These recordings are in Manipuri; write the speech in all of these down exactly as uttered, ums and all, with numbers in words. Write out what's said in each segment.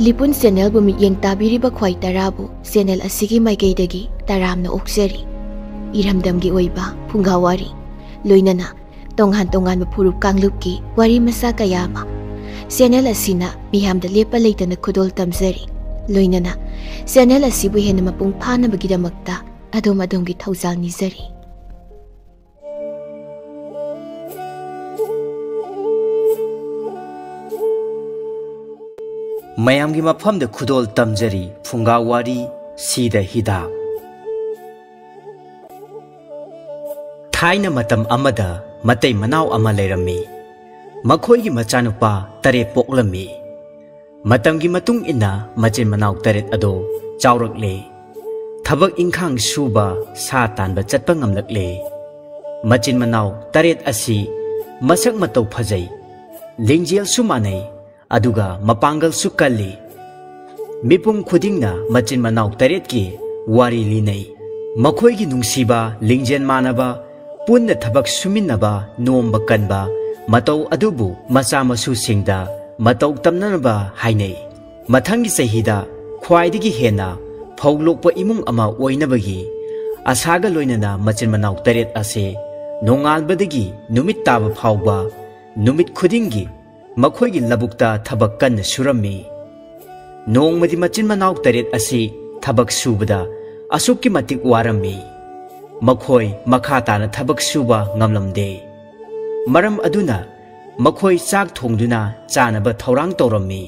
ꯂꯤꯄꯨꯟ ꯆꯦꯅꯦꯜꯕꯨ ꯃꯤꯠꯌꯦꯡ ꯇꯥꯕꯤꯔꯤꯕ ꯈ꯭ꯋꯥꯏ ꯇꯔꯥꯕꯨ ꯆꯦꯅꯦꯜ ꯑꯁꯤꯒꯤ ꯃꯥꯏꯀꯩꯗꯒꯤ ꯇꯔꯥꯝꯅ ꯑꯣꯛꯆꯔꯤ꯫ ꯏꯔꯝꯗꯝꯒꯤ ꯑꯣꯏꯕ ꯐꯨꯡꯒꯥ ꯋꯥꯔꯤ, ꯂꯣꯏꯅꯅ ꯇꯣꯉꯥꯟ ꯇꯣꯉꯥꯟꯕ ꯐꯨꯔꯨꯞ ꯀꯥꯡꯂꯨꯞꯀꯤ ꯋꯥꯔꯤ ꯃꯆꯥ ꯀꯌꯥ ꯑꯃ ꯆꯦꯅꯦꯜ ꯑꯁꯤꯅ ꯃꯤꯌꯥꯝꯗ ꯂꯦꯞꯄ ꯂꯩꯇꯅ ꯈꯨꯗꯣꯜ ꯇꯝꯖꯔꯤ꯫ ꯂꯣꯏꯅꯅ ꯆꯦꯅꯦꯜ ꯑꯁꯤꯕꯨ ꯍꯦꯟꯅ ꯃꯄꯨꯡ ꯐꯥꯅꯕꯒꯤꯗꯃꯛꯇ ꯑꯗꯣꯝ ꯑꯗꯣꯝꯒꯤ ꯊꯧꯖꯥꯜ ꯅꯤꯖꯔꯤ꯫ ꯃꯌꯥꯝꯒꯤ ꯃꯐꯝꯗ ꯈꯨꯗꯣꯜ ꯇꯝꯖꯔꯤ ꯐꯨꯡꯒꯥ ꯋꯥꯔꯤ, ꯁꯤꯗ ꯍꯤꯗꯥꯛ꯫ ꯊꯥꯏꯅ ꯃꯇꯝ ꯑꯃꯗ ꯃꯇꯩ ꯃꯅꯥꯎ ꯑꯃ ꯂꯩꯔꯝꯃꯤ꯫ ꯃꯈꯣꯏꯒꯤ ꯃꯆꯥꯅꯨꯄꯥ ꯇꯔꯦꯠ ꯄꯣꯛꯂꯝꯃꯤ꯫ ꯃꯇꯝꯒꯤ ꯃꯇꯨꯡ ꯏꯟꯅ ꯃꯆꯤꯟ ꯃꯅꯥꯎ ꯇꯔꯦꯠ ꯑꯗꯣ ꯆꯥꯎꯔꯛꯂꯦ꯫ ꯊꯕꯛ ꯏꯪꯈꯥꯡ ꯁꯨꯕ, ꯁꯥ ꯇꯥꯟꯕ ꯆꯠꯄ ꯉꯝꯂꯛꯂꯦ꯫ ꯃꯆꯤꯟ ꯃꯅꯥꯎ ꯇꯔꯦꯠ ꯑꯁꯤ ꯃꯁꯛ ꯃꯇꯧ ꯐꯖꯩ, ꯂꯤꯡꯖꯦꯜꯁꯨ ꯃꯥꯟꯅꯩ, ꯑꯗꯨꯒ ꯃꯄꯥꯡꯒꯜꯁꯨ ꯀꯜꯂꯤ꯫ ꯃꯤꯄꯨꯝ ꯈꯨꯗꯤꯡꯅ ꯃꯆꯤꯟ ꯃꯅꯥꯎ ꯇꯔꯦꯠꯀꯤ ꯋꯥꯔꯤ ꯂꯤꯅꯩ꯫ ꯃꯈꯣꯏꯒꯤ ꯅꯨꯡꯁꯤꯕ, ꯂꯤꯡꯖꯦꯜ ꯃꯥꯟꯅꯕ, ꯄꯨꯟꯅ ꯊꯕꯛ ꯁꯨꯃꯤꯟꯅꯕ, ꯅꯣꯝꯕ ꯀꯟꯕ ꯃꯇꯧ ꯑꯗꯨꯕꯨ ꯃꯆꯥ ꯃꯁꯨꯁꯤꯡꯗ ꯃꯇꯧ ꯇꯝꯅꯅꯕ ꯍꯥꯏꯅꯩ꯫ ꯃꯊꯪꯒꯤ ꯆꯍꯤꯗ ꯈ꯭ꯋꯥꯏꯗꯒꯤ ꯍꯦꯟꯅ ꯐꯧ ꯂꯣꯛꯄ ꯏꯃꯨꯡ ꯑꯃ ꯑꯣꯏꯅꯕꯒꯤ ꯑꯁꯥꯒ ꯂꯣꯏꯅꯅ ꯃꯆꯤꯟ ꯃꯅꯥꯎ ꯇꯔꯦꯠ ꯑꯁꯤ ꯅꯣꯡꯉꯥꯟꯕꯗꯒꯤ ꯅꯨꯃꯤꯠ ꯇꯥꯕ ꯐꯥꯎꯕ ꯅꯨꯃꯤꯠ ꯈꯨꯗꯤꯡꯒꯤ ꯃꯈꯣꯏꯒꯤ ꯂꯧꯕꯨꯛꯇ ꯊꯕꯛ ꯀꯟꯅ ꯁꯨꯔꯝꯃꯤ꯫ ꯅꯣꯡꯃꯗꯤ ꯃꯆꯤꯟ ꯃꯅꯥꯎ ꯇꯔꯦꯠ ꯑꯁꯤ ꯊꯕꯛ ꯁꯨꯕꯗ ꯑꯁꯨꯛꯀꯤ ꯃꯇꯤꯛ ꯋꯥꯔꯝꯃꯤ꯫ ꯃꯈꯣꯏ ꯃꯈꯥ ꯇꯥꯅ ꯊꯕꯛ ꯁꯨꯕ ꯉꯝꯂꯝꯗꯦ꯫ ꯃꯔꯝ ꯑꯗꯨꯅ ꯃꯈꯣꯏ ꯆꯥꯛ ꯊꯣꯡꯗꯨꯅ ꯆꯥꯅꯕ ꯊꯧꯔꯥꯡ ꯇꯧꯔꯝꯃꯤ꯫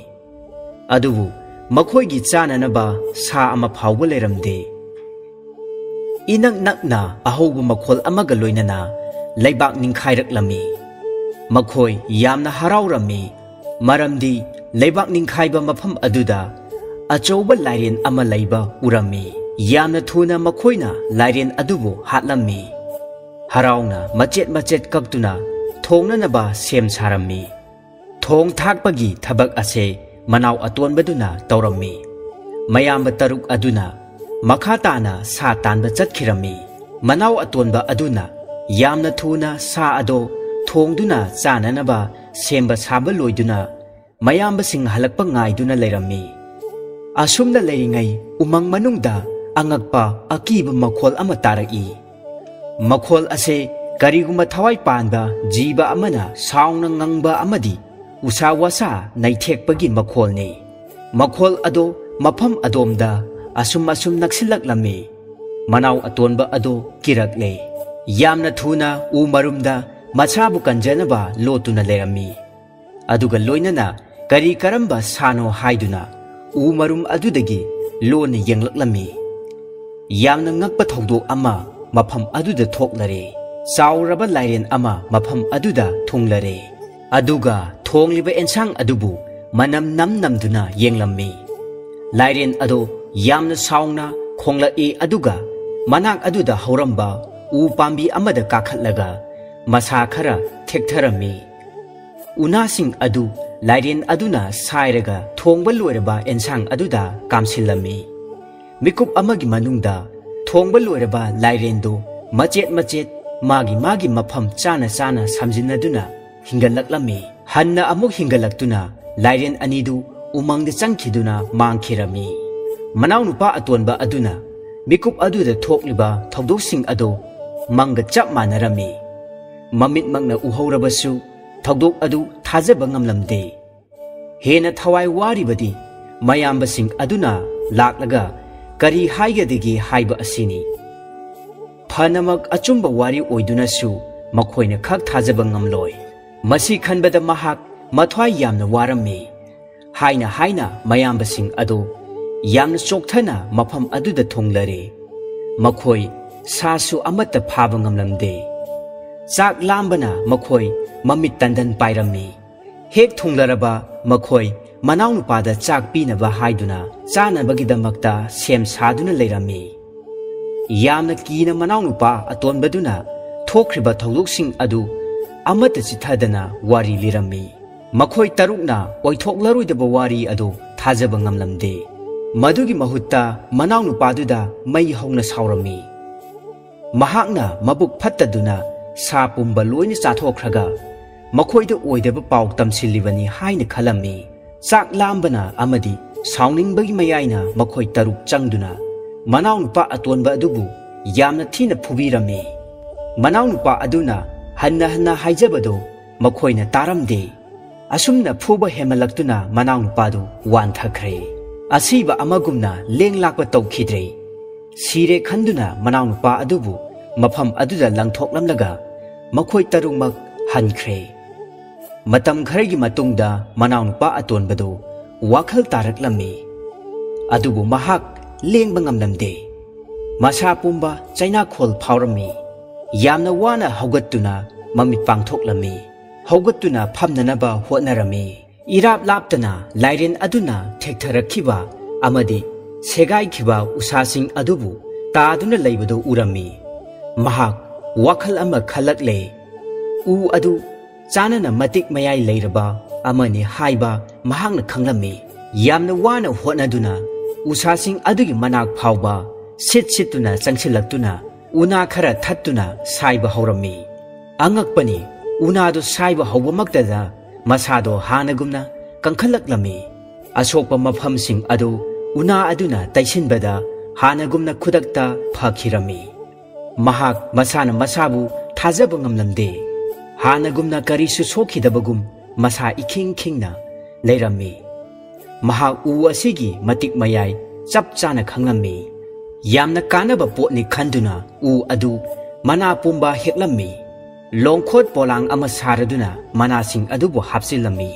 ꯑꯗꯨꯕꯨ ꯃꯈꯣꯏꯒꯤ ꯆꯥꯅꯅꯕ ꯁꯥ ꯑꯃ ꯐꯥꯎꯕ ꯂꯩꯔꯝꯗꯦ꯫ ꯏꯅꯛ ꯅꯛꯅ ꯑꯍꯧꯕ ꯃꯈꯣꯜ ꯑꯃꯒ ꯂꯣꯏꯅꯅ ꯂꯩꯕꯥꯛ ꯅꯤꯡꯈꯥꯏꯔꯛꯂꯝꯃꯤ꯫ ꯃꯈꯣꯏ ꯌꯥꯝꯅ ꯍꯔꯥꯎꯔꯝꯃꯤ, ꯃꯔꯝꯗꯤ ꯂꯩꯕꯥꯛ ꯅꯤꯡꯈꯥꯏꯕ ꯃꯐꯝ ꯑꯗꯨꯗ ꯑꯆꯧꯕ ꯂꯥꯏꯔꯦꯟ ꯑꯃ ꯂꯩꯕ ꯎꯔꯝꯃꯤ꯫ ꯌꯥꯝꯅ ꯊꯨꯅ ꯃꯈꯣꯏꯅ ꯂꯥꯏꯔꯦꯟ ꯑꯗꯨꯕꯨ ꯍꯥꯠꯂꯝꯃꯤ꯫ ꯍꯔꯥꯎꯅ ꯃꯆꯦꯠ ꯃꯆꯦꯠ ꯀꯛꯇꯨꯅ ꯊꯣꯡꯅꯅꯕ ꯁꯦꯝ ꯁꯥꯔꯝꯃꯤ꯫ ꯊꯣꯡ ꯊꯥꯛꯄꯒꯤ ꯊꯕꯛ ꯑꯁꯦ ꯃꯅꯥꯎ ꯑꯇꯣꯟꯕꯗꯨꯅ ꯇꯧꯔꯝꯃꯤ꯫ ꯃꯌꯥꯝꯕ ꯇꯔꯨꯛ ꯑꯗꯨꯅ ꯃꯈꯥ ꯇꯥꯅ ꯁꯥ ꯇꯥꯟꯕ ꯆꯠꯈꯤꯔꯝꯃꯤ꯫ ꯃꯅꯥꯎ ꯑꯇꯣꯟꯕ ꯑꯗꯨꯅ ꯌꯥꯝꯅ ꯊꯨꯅ ꯁꯥ ꯑꯗꯣ ꯊꯣꯡꯗꯨꯅ ꯆꯥꯅꯅꯕ ꯁꯦꯝꯕ ꯁꯥꯕ ꯂꯣꯏꯗꯨꯅ ꯃꯌꯥꯝꯕꯁꯤꯡ ꯍꯜꯂꯛꯄ ꯉꯥꯏꯗꯨꯅ ꯂꯩꯔꯝꯃꯤ꯫ ꯑꯁꯨꯝꯅ ꯂꯩꯔꯤꯉꯩ ꯎꯃꯪ ꯃꯅꯨꯡꯗ ꯑꯉꯛꯄ ꯑꯀꯤꯕ ꯃꯈꯣꯜ ꯑꯃ ꯇꯥꯔꯛꯏ꯫ ꯃꯈꯣꯜ ꯑꯁꯦ ꯀꯔꯤꯒꯨꯝꯕ ꯊꯋꯥꯏ ꯄꯥꯟꯕ ꯖꯤꯕ ꯑꯃꯅ ꯁꯥꯎꯅ ꯉꯪꯕ ꯑꯃꯗꯤ ꯎꯁꯥ ꯋꯥꯁꯥ ꯅꯩꯊꯦꯛꯄꯒꯤ ꯃꯈꯣꯜꯅꯤ꯫ ꯃꯈꯣꯜ ꯑꯗꯣ ꯃꯐꯝ ꯑꯗꯣꯝꯗ ꯑꯁꯨꯝ ꯑꯁꯨꯝ ꯅꯛꯁꯤꯜꯂꯛꯂꯝꯃꯤ꯫ ꯃꯅꯥꯎ ꯑꯇꯣꯟꯕ ꯑꯗꯣ ꯀꯤꯔꯛꯂꯦ꯫ ꯌꯥꯝꯅ ꯊꯨꯅ ꯎ ꯃꯔꯨꯝꯗ ꯃꯁꯥꯕꯨ ꯀꯟꯖꯅꯕ ꯂꯣꯠꯇꯨꯅ ꯂꯩꯔꯝꯃꯤ꯫ ꯑꯗꯨꯒ ꯂꯣꯏꯅꯅ ꯀꯔꯤ ꯀꯔꯝꯕ ꯁꯥꯅꯣ ꯍꯥꯏꯗꯨꯅ ꯎ ꯃꯔꯨꯝ ꯑꯗꯨꯗꯒꯤ ꯂꯣꯟꯅ ꯌꯦꯡꯂꯛꯂꯝꯃꯤ꯫ ꯌꯥꯝꯅ ꯉꯛꯄ ꯊꯧꯗꯣꯛ ꯑꯃ ꯃꯐꯝ ꯑꯗꯨꯗ ꯊꯣꯛꯂꯔꯦ꯫ ꯆꯥꯎꯔꯕ ꯂꯥꯏꯔꯦꯟ ꯑꯃ ꯃꯐꯝ ꯑꯗꯨꯗ ꯊꯨꯡꯂꯔꯦ꯫ ꯑꯗꯨꯒ ꯊꯣꯡꯂꯤꯕ ꯑꯦꯟꯁꯥꯡ ꯑꯗꯨꯕꯨ ꯃꯅꯝ ꯅꯝ ꯅꯝꯗꯨꯅ ꯌꯦꯡꯂꯝꯃꯤ꯫ ꯂꯥꯏꯔꯦꯟ ꯑꯗꯣ ꯌꯥꯝꯅ ꯁꯥꯎꯅ ꯈꯣꯡꯂꯛꯏ, ꯑꯗꯨꯒ ꯃꯅꯥꯛ ꯑꯗꯨꯗ ꯍꯧꯔꯝꯕ ꯎ ꯄꯥꯝꯕꯤ ꯑꯃꯗ ꯀꯥꯈꯠꯂꯒ ꯃꯁꯥ ꯈꯔ ꯊꯦꯛꯊꯔꯝꯃꯤ꯫ ꯎꯅꯥꯁꯤꯡ ꯑꯗꯨ ꯂꯥꯏꯔꯦꯟ ꯑꯗꯨꯅ ꯁꯥꯏꯔꯒ ꯊꯣꯡꯕ ꯂꯣꯏꯔꯕ ꯑꯦꯟꯁꯥꯡ ꯑꯗꯨꯗ ꯀꯥꯝꯁꯤꯜꯂꯝꯃꯤ꯫ ꯃꯤꯀꯨꯞ ꯑꯃꯒꯤ ꯃꯅꯨꯡꯗ ꯊꯣꯡꯕ ꯂꯣꯏꯔꯕ ꯂꯥꯏꯔꯦꯟꯗꯨ ꯃꯆꯦꯠ ꯃꯆꯦꯠ ꯃꯥꯒꯤ ꯃꯥꯒꯤ ꯃꯐꯝ ꯆꯥꯅ ꯆꯥꯅ ꯁꯝꯖꯤꯟꯅꯗꯨꯅ ꯍꯤꯡꯒꯠꯂꯛꯂꯝꯃꯤ꯫ ꯍꯟꯅ ꯑꯃꯨꯛ ꯍꯤꯡꯒꯠꯂꯛꯇꯨꯅ ꯂꯥꯏꯔꯦꯟ ꯑꯅꯤꯗꯨ ꯎꯃꯪꯗ ꯆꯪꯈꯤꯗꯨꯅ ꯃꯥꯡꯈꯤꯔꯝꯃꯤ꯫ ꯃꯅꯥꯎꯅꯨꯄꯥ ꯑꯇꯣꯟꯕ ꯑꯗꯨꯅ ꯃꯤꯀꯨꯞ ꯑꯗꯨꯗ ꯊꯣꯛꯂꯤꯕ ꯊꯧꯗꯣꯛꯁꯤꯡ ꯑꯗꯨ ꯃꯪꯒ ꯆꯞ ꯃꯥꯟꯅꯔꯝꯃꯤ꯫ ꯃꯃꯤꯠꯃꯛꯅ ꯎꯍꯧꯔꯕꯁꯨ ꯊꯧꯗꯣꯛ ꯑꯗꯨ ꯊꯥꯖꯕ ꯉꯝꯂꯝꯗꯦ꯫ ꯍꯦꯟꯅ ꯊꯋꯥꯏ ꯋꯥꯔꯤꯕꯗꯤ ꯃꯌꯥꯝꯕꯁꯤꯡ ꯑꯗꯨꯅ ꯂꯥꯛꯂꯒ ꯀꯔꯤ ꯍꯥꯏꯒꯗꯒꯦ ꯍꯥꯏꯕ ꯑꯁꯤꯅꯤ꯫ ꯐꯅꯃꯛ ꯑꯆꯨꯝꯕ ꯋꯥꯔꯤ ꯑꯣꯏꯗꯨꯅꯁꯨ ꯃꯈꯣꯏꯅ ꯈꯛ ꯊꯥꯖꯕ ꯉꯝꯂꯣꯏ꯫ ꯃꯁꯤ ꯈꯟꯕꯗ ꯃꯍꯥꯛ ꯃꯊ꯭ꯋꯥꯏ ꯌꯥꯝꯅ ꯋꯥꯔꯝꯃꯤ꯫ ꯍꯥꯏꯅ ꯍꯥꯏꯅ ꯃꯌꯥꯝꯕꯁꯤꯡ ꯑꯗꯨ ꯌꯥꯝꯅ ꯆꯣꯛꯊꯅ ꯃꯐꯝ ꯑꯗꯨꯗ ꯊꯨꯡꯂꯔꯦ꯫ ꯃꯈꯣꯏ ꯁꯥꯁꯨ ꯑꯃꯠꯇ ꯐꯥꯕ ꯉꯝꯂꯝꯗꯦ꯫ ꯆꯥꯛ ꯂꯥꯝꯕꯅ ꯃꯈꯣꯏ ꯃꯃꯤꯠ ꯇꯟꯗꯟ ꯄꯥꯏꯔꯝꯃꯤ꯫ ꯍꯦꯛ ꯊꯨꯡꯂꯔꯕ ꯃꯈꯣꯏ ꯃꯅꯥꯎꯅꯨꯄꯥꯗ ꯆꯥꯛ ꯄꯤꯅꯕ ꯍꯥꯏꯗꯨꯅ ꯆꯥꯅꯕꯒꯤꯗꯃꯛꯇ ꯁꯦꯝ ꯁꯥꯗꯨꯅ ꯂꯩꯔꯝꯃꯤ꯫ ꯌꯥꯝꯅ ꯀꯤꯅ ꯃꯅꯥꯎꯅꯨꯄꯥ ꯑꯇꯣꯟꯕꯗꯨꯅ ꯊꯣꯛꯈ꯭ꯔꯤꯕ ꯊꯧꯗꯣꯛꯁꯤꯡ ꯑꯗꯨ ꯑꯃꯠꯇ ꯆꯤꯠꯊꯗꯅ ꯋꯥꯔꯤ ꯂꯤꯔꯝꯃꯤ꯫ ꯃꯈꯣꯏ ꯇꯔꯨꯛꯅ ꯑꯣꯏꯊꯣꯛꯂꯔꯣꯏꯗꯕ ꯋꯥꯔꯤ ꯑꯗꯨ ꯊꯥꯖꯕ ꯉꯝꯂꯝꯗꯦ꯫ ꯃꯗꯨꯒꯤ ꯃꯍꯨꯠꯇ ꯃꯅꯥꯎꯅꯨꯄꯥꯗꯨꯗ ꯃꯩ ꯍꯧꯅ ꯁꯥꯎꯔꯝꯃꯤ꯫ ꯃꯍꯥꯛꯅ ꯃꯕꯨꯛ ꯐꯠꯇꯗꯨꯅ ꯁꯥ ꯄꯨꯝꯕ ꯂꯣꯏꯅ ꯆꯥꯊꯣꯛꯈ꯭ꯔꯒ ꯃꯈꯣꯏꯗ ꯑꯣꯏꯗꯕ ꯄꯥꯎ ꯇꯝꯁꯤꯜꯂꯤꯕꯅꯤ ꯍꯥꯏꯅ ꯈꯜꯂꯝꯃꯤ꯫ ꯆꯥꯛ ꯂꯥꯝꯕꯅ ꯑꯃꯗꯤ ꯁꯥꯎꯅꯤꯡꯕꯒꯤ ꯃꯌꯥꯏꯅ ꯃꯈꯣꯏ ꯇꯔꯨꯛ ꯆꯪꯗꯨꯅ ꯃꯅꯥꯎꯅꯨꯄꯥ ꯑꯇꯣꯟꯕ ꯑꯗꯨꯕꯨ ꯌꯥꯝꯅ ꯊꯤꯅ ꯐꯨꯕꯤꯔꯝꯃꯤ꯫ ꯃꯅꯥꯎꯅꯨꯄꯥ ꯑꯗꯨꯅ ꯍꯟꯅ ꯍꯟꯅ ꯍꯥꯏꯖꯕꯗꯨ ꯃꯈꯣꯏꯅ ꯇꯥꯔꯝꯗꯦ꯫ ꯑꯁꯨꯝꯅ ꯐꯨꯕ ꯍꯦꯟꯃꯜꯂꯛꯇꯨꯅ ꯃꯅꯥꯎꯅꯨꯄꯥꯗꯨ ꯋꯥꯟꯊꯈ꯭ꯔꯦ꯫ ꯑꯁꯤꯕ ꯑꯃꯒꯨꯝꯅ ꯂꯦꯡ ꯂꯥꯛꯄ ꯇꯧꯈꯤꯗ꯭ꯔꯦ꯫ ꯁꯤꯔꯦ ꯈꯟꯗꯨꯅ ꯃꯅꯥꯎꯅꯨꯄꯥ ꯑꯗꯨꯕꯨ ꯃꯐꯝ ꯑꯗꯨꯗ ꯂꯪꯊꯣꯛꯂꯝꯂꯒ ꯃꯈꯣꯏ ꯇꯔꯨꯛꯃꯛ ꯍꯟꯈ꯭ꯔꯦ꯫ ꯃꯇꯝ ꯈꯔꯒꯤ ꯃꯇꯨꯡꯗ ꯃꯅꯥꯎꯅꯨꯄꯥ ꯑꯇꯣꯟꯕꯗꯨ ꯋꯥꯈꯜ ꯇꯥꯔꯛꯂꯝꯃꯤ꯫ ꯑꯗꯨꯕꯨ ꯃꯍꯥꯛ ꯂꯦꯡꯕ ꯉꯝꯂꯝꯗꯦ꯫ ꯃꯁꯥ ꯄꯨꯝꯕ ꯆꯩꯅꯥꯈꯣꯜ ꯐꯥꯎꯔꯝꯃꯤ꯫ ꯌꯥꯝꯅ ꯋꯥꯅ ꯍꯧꯒꯠꯇꯨꯅ ꯃꯃꯤꯠ ꯄꯥꯡꯊꯣꯛꯂꯝꯃꯤ꯫ ꯍꯧꯒꯠꯇꯨꯅ ꯐꯝꯅꯅꯕ ꯍꯣꯠꯅꯔꯝꯃꯤ꯫ ꯏꯔꯥꯞ ꯂꯥꯞꯇꯅ ꯂꯥꯏꯔꯦꯟ ꯑꯗꯨꯅ ꯊꯦꯛꯊꯔꯛꯈꯤꯕ ꯑꯃꯗꯤ ꯁꯦꯒꯥꯏꯈꯤꯕ ꯎꯁꯥꯁꯤꯡ ꯑꯗꯨꯕꯨ ꯇꯥꯗꯨꯅ ꯂꯩꯕꯗꯨ ꯎꯔꯝꯃꯤ꯫ ꯃꯍꯥꯛ ꯋꯥꯈꯜ ꯑꯃ ꯈꯜꯂꯛꯂꯦ꯫ ꯎ ꯑꯗꯨ ꯆꯥꯅꯅ ꯃꯇꯤꯛ ꯃꯌꯥꯏ ꯂꯩꯔꯕ ꯑꯃꯅꯤ ꯍꯥꯏꯕ ꯃꯍꯥꯛꯅ ꯈꯪꯂꯝꯃꯤ꯫ ꯌꯥꯝꯅ ꯋꯥꯅ ꯍꯣꯠꯅꯗꯨꯅ ꯎꯁꯥꯁꯤꯡ ꯑꯗꯨꯒꯤ ꯃꯅꯥꯛ ꯐꯥꯎꯕ ꯁꯤꯠ ꯁꯤꯠꯇꯨꯅ ꯆꯪꯁꯤꯜꯂꯛꯇꯨꯅ ꯎꯅꯥ ꯈꯔ ꯊꯠꯇꯨꯅ ꯁꯥꯏꯕ ꯍꯧꯔꯝꯃꯤ꯫ ꯑꯉꯛꯄꯅꯤ, ꯎꯅꯥꯗꯨ ꯁꯥꯏꯕ ꯍꯧꯕꯃꯛꯇꯗ ꯃꯁꯥꯗꯣ ꯍꯥꯟꯅꯒꯨꯝꯅ ꯀꯟꯈꯠꯂꯛꯂꯝꯃꯤ꯫ ꯑꯁꯣꯛꯄ ꯃꯐꯝꯁꯤꯡ ꯑꯗꯨ ꯎꯅꯥ ꯑꯗꯨꯅ ꯇꯩꯁꯤꯟꯕꯗ ꯍꯥꯟꯅꯒꯨꯝꯅ ꯈꯨꯗꯛꯇ ꯐꯈꯤꯔꯝꯃꯤ꯫ ꯃꯍꯥꯛ ꯃꯁꯥꯅ ꯃꯁꯥꯕꯨ ꯊꯥꯖꯕ ꯉꯝꯂꯝꯗꯦ꯫ ꯍꯥꯟꯅꯒꯨꯝꯅ ꯀꯔꯤꯁꯨ ꯁꯣꯛꯈꯤꯗꯕꯒꯨꯝ ꯃꯁꯥ ꯏꯈꯤꯡ ꯈꯤꯡꯅ ꯂꯩꯔꯝꯃꯤ꯫ ꯃꯍꯥꯛ ꯎ ꯑꯁꯤꯒꯤ ꯃꯇꯤꯛ ꯃꯌꯥꯏ ꯆꯞ ꯆꯥꯅ ꯈꯪꯂꯝꯃꯤ꯫ ꯌꯥꯝꯅ ꯀꯥꯟꯅꯕ ꯄꯣꯠꯅꯤ ꯈꯟꯗꯨꯅ ꯎ ꯑꯗꯨ ꯃꯅꯥ ꯄꯨꯝꯕ ꯍꯦꯛꯂꯝꯃꯤ꯫ ꯂꯣꯡꯈꯣꯠ ꯄꯣꯂꯥꯡ ꯑꯃ ꯁꯥꯔꯗꯨꯅ ꯃꯅꯥꯁꯤꯡ ꯑꯗꯨꯕꯨ ꯍꯥꯞꯆꯤꯜꯂꯝꯃꯤ꯫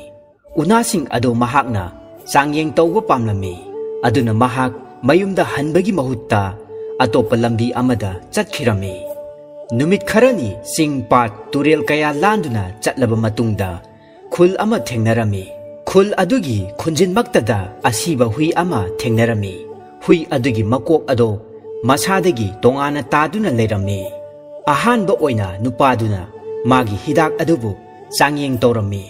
ꯎꯅꯥꯁꯤꯡ ꯑꯗꯨ ꯃꯍꯥꯛꯅ ꯆꯥꯡꯌꯦꯡ ꯇꯧꯕ ꯄꯥꯝꯂꯝꯃꯤ꯫ ꯑꯗꯨꯅ ꯃꯍꯥꯛ ꯃꯌꯨꯝꯗ ꯍꯟꯕꯒꯤ ꯃꯍꯨꯠꯇ ꯑꯇꯣꯞꯄ ꯂꯝꯕꯤ ꯑꯃꯗ ꯆꯠꯈꯤꯔꯝꯃꯤ꯫ ꯅꯨꯃꯤꯠ ꯈꯔꯅꯤ ꯆꯤꯡ, ꯄꯥꯠ, ꯇꯨꯔꯦꯜ ꯀꯌꯥ ꯂꯥꯟꯗꯨꯅ ꯆꯠꯂꯕ ꯃꯇꯨꯡꯗ ꯈꯨꯜ ꯑꯃ ꯊꯦꯡꯅꯔꯝꯃꯤ꯫ ꯈꯨꯜ ꯑꯗꯨꯒꯤ ꯈꯨꯟꯖꯤꯟꯃꯛꯇꯗ ꯑꯁꯤꯕ ꯍꯨꯏ ꯑꯃ ꯊꯦꯡꯅꯔꯝꯃꯤ꯫ ꯍꯨꯏ ꯑꯗꯨꯒꯤ ꯃꯀꯣꯛ ꯑꯗꯣ ꯃꯁꯥꯗꯒꯤ ꯇꯣꯉꯥꯟꯅ ꯇꯥꯗꯨꯅ ꯂꯩꯔꯝꯃꯤ꯫ ꯑꯍꯥꯟꯕ ꯑꯣꯏꯅ ꯅꯨꯄꯥꯗꯨꯅ ꯃꯥꯒꯤ ꯍꯤꯗꯥꯛ ꯑꯗꯨꯕꯨ ꯆꯥꯡꯌꯦꯡ ꯇꯧꯔꯝꯃꯤ꯫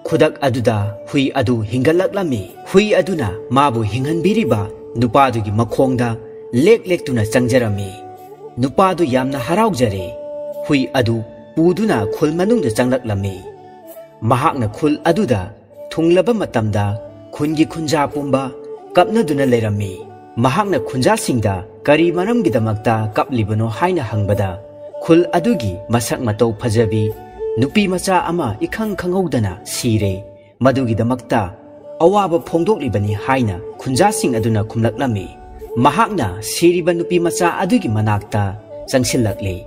ꯈꯨꯗꯛ ꯑꯗꯨꯗ ꯍꯨꯏ ꯑꯗꯨ ꯍꯤꯡꯒꯠꯂꯛꯂꯝꯃꯤ꯫ ꯍꯨꯏ ꯑꯗꯨꯅ ꯃꯥꯕꯨ ꯍꯤꯡꯍꯟꯕꯤꯔꯤꯕ ꯅꯨꯄꯥꯗꯨꯒꯤ ꯃꯈꯣꯡꯗ ꯂꯦꯛ ꯂꯦꯛꯇꯨꯅ ꯆꯪꯖꯔꯝꯃꯤ꯫ ꯅꯨꯄꯥꯗꯨ ꯌꯥꯝꯅ ꯍꯔꯥꯎꯖꯔꯦ꯫ ꯍꯨꯏ ꯑꯗꯨ ꯄꯨꯗꯨꯅ ꯈꯨꯜ ꯃꯅꯨꯡꯗ ꯆꯪꯂꯛꯂꯝꯃꯤ꯫ ꯃꯍꯥꯛꯅ ꯈꯨꯜ ꯑꯗꯨꯗ ꯊꯨꯡꯂꯕ ꯃꯇꯝꯗ ꯈꯨꯟꯒꯤ ꯈꯨꯟꯖꯥ ꯄꯨꯝꯕ ꯀꯞꯅꯗꯨꯅ ꯂꯩꯔꯝꯃꯤ꯫ ꯃꯍꯥꯛꯅ ꯈꯨꯟꯖꯥꯁꯤꯡꯗ ꯀꯔꯤ ꯃꯔꯝꯒꯤꯗꯃꯛꯇ ꯀꯞꯂꯤꯕꯅꯣ ꯍꯥꯏꯅ ꯍꯪꯕꯗ, ꯈꯨꯜ ꯑꯗꯨꯒꯤ ꯃꯁꯛ ꯃꯇꯧ ꯐꯖꯕꯤ ꯅꯨꯄꯤ ꯃꯆꯥ ꯑꯃ ꯏꯈꯪ ꯈꯪꯍꯧꯗꯅ ꯁꯤꯔꯦ, ꯃꯗꯨꯒꯤꯗꯃꯛꯇ ꯑꯋꯥꯕ ꯐꯣꯡꯗꯣꯛꯂꯤꯕꯅꯤ ꯍꯥꯏꯅ ꯈꯨꯟꯖꯥꯁꯤꯡ ꯑꯗꯨꯅ ꯈꯨꯝꯂꯛꯂꯝꯃꯤ꯫ ꯃꯍꯥꯛꯅ ꯁꯤꯔꯤꯕ ꯅꯨꯄꯤ ꯃꯆꯥ ꯑꯗꯨꯒꯤ ꯃꯅꯥꯛꯇ ꯆꯪꯁꯤꯜꯂꯛꯂꯤ꯫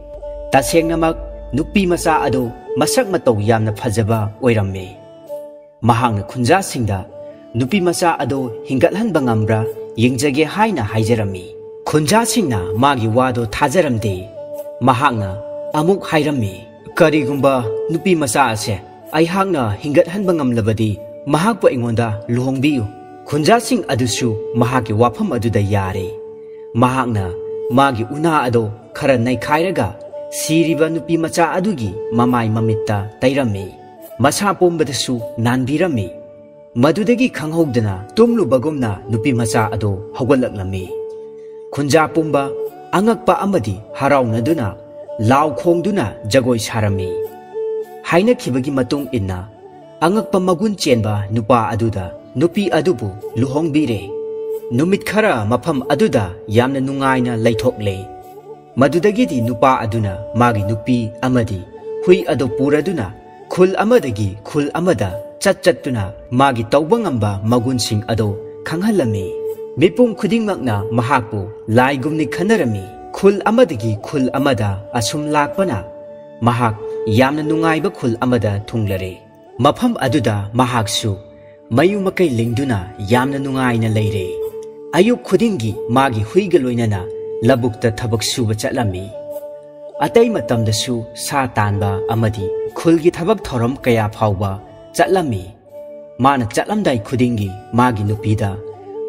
ꯇꯁꯦꯡꯅꯃꯛ ꯅꯨꯄꯤ ꯃꯆꯥ ꯑꯗꯨ ꯃꯁꯛ ꯃꯇꯧ ꯌꯥꯝꯅ ꯐꯖꯕ ꯑꯣꯏꯔꯝꯃꯤ꯫ ꯃꯍꯥꯛꯅ ꯈꯨꯟꯖꯥꯁꯤꯡꯗ ꯅꯨꯄꯤ ꯃꯆꯥ ꯑꯗꯨ ꯍꯤꯡꯒꯠꯍꯟꯕ ꯉꯝꯕ꯭ꯔꯥ ꯌꯦꯡꯖꯒꯦ ꯍꯥꯏꯅ ꯍꯥꯏꯖꯔꯝꯃꯤ꯫ ꯈꯨꯟꯖꯥꯁꯤꯡꯅ ꯃꯥꯒꯤ ꯋꯥꯗꯨ ꯊꯥꯖꯔꯝꯗꯦ꯫ ꯃꯍꯥꯛꯅ ꯑꯃꯨꯛ ꯍꯥꯏꯔꯝꯃꯤ, "ꯀꯔꯤꯒꯨꯝꯕ ꯅꯨꯄꯤ ꯃꯆꯥ ꯑꯁꯦ ꯑꯩꯍꯥꯛꯅ ꯍꯤꯡꯒꯠꯍꯟꯕ ꯉꯝꯂꯕꯗꯤ, ꯃꯍꯥꯛꯄꯨ ꯑꯩꯉꯣꯟꯗ ꯂꯨꯍꯣꯡꯕꯤꯌꯨ꯫" ꯈꯨꯟꯖꯥꯁꯤꯡ ꯑꯗꯨꯁꯨ ꯃꯍꯥꯛꯀꯤ ꯋꯥꯐꯝ ꯑꯗꯨꯗ ꯌꯥꯔꯦ꯫ ꯃꯍꯥꯛꯅ ꯃꯥꯒꯤ ꯎꯅꯥ ꯑꯗꯨ ꯈꯔ ꯅꯩꯈꯥꯏꯔꯒ ꯁꯤꯔꯤꯕ ꯅꯨꯄꯤ ꯃꯆꯥ ꯑꯗꯨꯒꯤ ꯃꯃꯥꯏ ꯃꯃꯤꯠꯇ ꯇꯩꯔꯝꯃꯤ꯫ ꯃꯁꯥ ꯄꯨꯝꯕꯗꯁꯨ ꯅꯥꯟꯕꯤꯔꯝꯃꯤ꯫ ꯃꯗꯨꯗꯒꯤ ꯈꯪꯍꯧꯗꯅ ꯇꯨꯝꯂꯨꯕꯒꯨꯝꯅ ꯅꯨꯄꯤ ꯃꯆꯥ ꯑꯗꯨ ꯍꯧꯒꯠꯂꯛꯂꯝꯃꯤ꯫ ꯈꯨꯟꯖꯥ ꯄꯨꯝꯕ ꯑꯉꯛꯄ ꯑꯃꯗꯤ ꯍꯔꯥꯎꯅꯗꯨꯅ ꯂꯥꯎ ꯈꯣꯡꯗꯨꯅ ꯖꯒꯣꯏ ꯁꯥꯔꯝꯃꯤ꯫ ꯍꯥꯏꯅꯈꯤꯕꯒꯤ ꯃꯇꯨꯡ ꯏꯟꯅ, ꯑꯉꯛꯄ ꯃꯒꯨꯟ ꯆꯦꯟꯕ ꯅꯨꯄꯥ ꯑꯗꯨꯗ ꯅꯨꯄꯤ ꯑꯗꯨꯕꯨ ꯂꯨꯍꯣꯡꯕꯤꯔꯦ꯫ ꯅꯨꯃꯤꯠ ꯈꯔ ꯃꯐꯝ ꯑꯗꯨꯗ ꯌꯥꯝꯅ ꯅꯨꯡꯉꯥꯏꯅ ꯂꯩꯊꯣꯛꯂꯦ꯫ ꯃꯗꯨꯗꯒꯤꯗꯤ ꯅꯨꯄꯥ ꯑꯗꯨꯅ ꯃꯥꯒꯤ ꯅꯨꯄꯤ ꯑꯃꯗꯤ ꯍꯨꯏ ꯑꯗꯨ ꯄꯨꯔꯗꯨꯅ ꯈꯨꯜ ꯑꯃꯗꯒꯤ ꯈꯨꯜ ꯑꯃꯗ ꯆꯠ ꯆꯠꯇꯨꯅ ꯃꯥꯒꯤ ꯇꯧꯕ ꯉꯝꯕ ꯃꯒꯨꯟꯁꯤꯡ ꯑꯗꯨ ꯈꯪꯍꯜꯂꯝꯃꯤ꯫ ꯃꯤꯄꯨꯝ ꯈꯨꯗꯤꯡꯃꯛꯅ ꯃꯍꯥꯛꯄꯨ ꯂꯥꯏꯒꯨꯝꯅ ꯈꯟꯅꯔꯝꯃꯤ꯫ ꯈꯨꯜ ꯑꯃꯗꯒꯤ ꯈꯨꯜ ꯑꯃꯗ ꯑꯁꯨꯝ ꯂꯥꯛꯄꯅ ꯃꯍꯥꯛ ꯌꯥꯝꯅ ꯅꯨꯡꯉꯥꯏꯕ ꯈꯨꯜ ꯑꯃꯗ ꯊꯨꯡꯂꯔꯦ꯫ ꯃꯐꯝ ꯑꯗꯨꯗ ꯃꯍꯥꯛꯁꯨ ꯃꯌꯨꯝ ꯃꯀꯩ ꯂꯤꯡꯗꯨꯅ ꯌꯥꯝꯅ ꯅꯨꯡꯉꯥꯏꯅ ꯂꯩꯔꯦ꯫ ꯑꯌꯨꯛ ꯈꯨꯗꯤꯡꯒꯤ ꯃꯥꯒꯤ ꯍꯨꯏꯒ ꯂꯣꯏꯅꯅ ꯂꯧꯕꯨꯛꯇ ꯊꯕꯛ ꯁꯨꯕ ꯆꯠꯂꯝꯃꯤ꯫ ꯑꯇꯩ ꯃꯇꯝꯗꯁꯨ ꯁꯥ ꯇꯥꯟꯕ ꯑꯃꯗꯤ ꯈꯨꯜꯒꯤ ꯊꯕꯛ ꯊꯧꯔꯝ ꯀꯌꯥ ꯐꯥꯎꯕ ꯆꯠꯂꯝꯃꯤ꯫ ꯃꯥꯅ ꯆꯠꯂꯝꯗꯥꯏ ꯈꯨꯗꯤꯡꯒꯤ ꯃꯥꯒꯤ ꯅꯨꯄꯤꯗ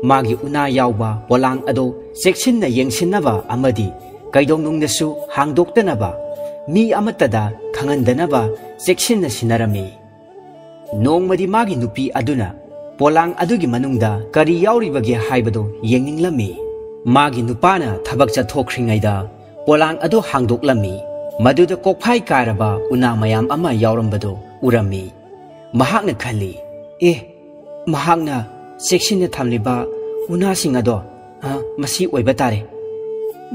ꯃꯥꯒꯤ ꯎꯅꯥ ꯌꯥꯎꯕ ꯄꯣꯂꯥꯡ ꯑꯗꯨ ꯆꯦꯛꯁꯤꯟꯅ ꯌꯦꯡꯁꯤꯟꯅꯕ ꯑꯃꯗꯤ ꯀꯩꯗꯧꯅꯨꯡꯗꯁꯨ ꯍꯥꯡꯗꯣꯛꯇꯅꯕ, ꯃꯤ ꯑꯃꯠꯇꯗ ꯈꯪꯍꯟꯗꯅꯕ ꯆꯦꯛꯁꯤꯟꯅ ꯁꯤꯟꯅꯔꯝꯃꯤ꯫ ꯅꯣꯡꯃꯗꯤ ꯃꯥꯒꯤ ꯅꯨꯄꯤ ꯑꯗꯨꯅ ꯄꯣꯂꯥꯡ ꯑꯗꯨꯒꯤ ꯃꯅꯨꯡꯗ ꯀꯔꯤ ꯌꯥꯎꯔꯤꯕꯒꯦ ꯍꯥꯏꯕꯗꯨ ꯌꯦꯡꯅꯤꯡꯂꯝꯃꯤ꯫ ꯃꯥꯒꯤ ꯅꯨꯄꯥꯅ ꯊꯕꯛ ꯆꯠꯊꯣꯛꯈ꯭ꯔꯤꯉꯩꯗ ꯄꯣꯂꯥꯡ ꯑꯗꯨ ꯍꯥꯡꯗꯣꯛꯂꯝꯃꯤ꯫ ꯃꯗꯨꯗ ꯀꯣꯛꯐꯥꯏ ꯀꯥꯔꯕ ꯎꯅꯥ ꯃꯌꯥꯝ ꯑꯃ ꯌꯥꯎꯔꯝꯕꯗꯨ ꯎꯔꯝꯃꯤ꯫ ꯃꯍꯥꯛꯅ ꯈꯜꯂꯤ, "ꯑꯦ, ꯃꯍꯥꯛꯅ ꯆꯦꯛꯁꯤꯟꯅ ꯊꯝꯂꯤꯕ ꯎꯅꯥꯁꯤꯡ ꯑꯗꯣ, ꯑ, ꯃꯁꯤ ꯑꯣꯏꯕ ꯇꯥꯔꯦ꯫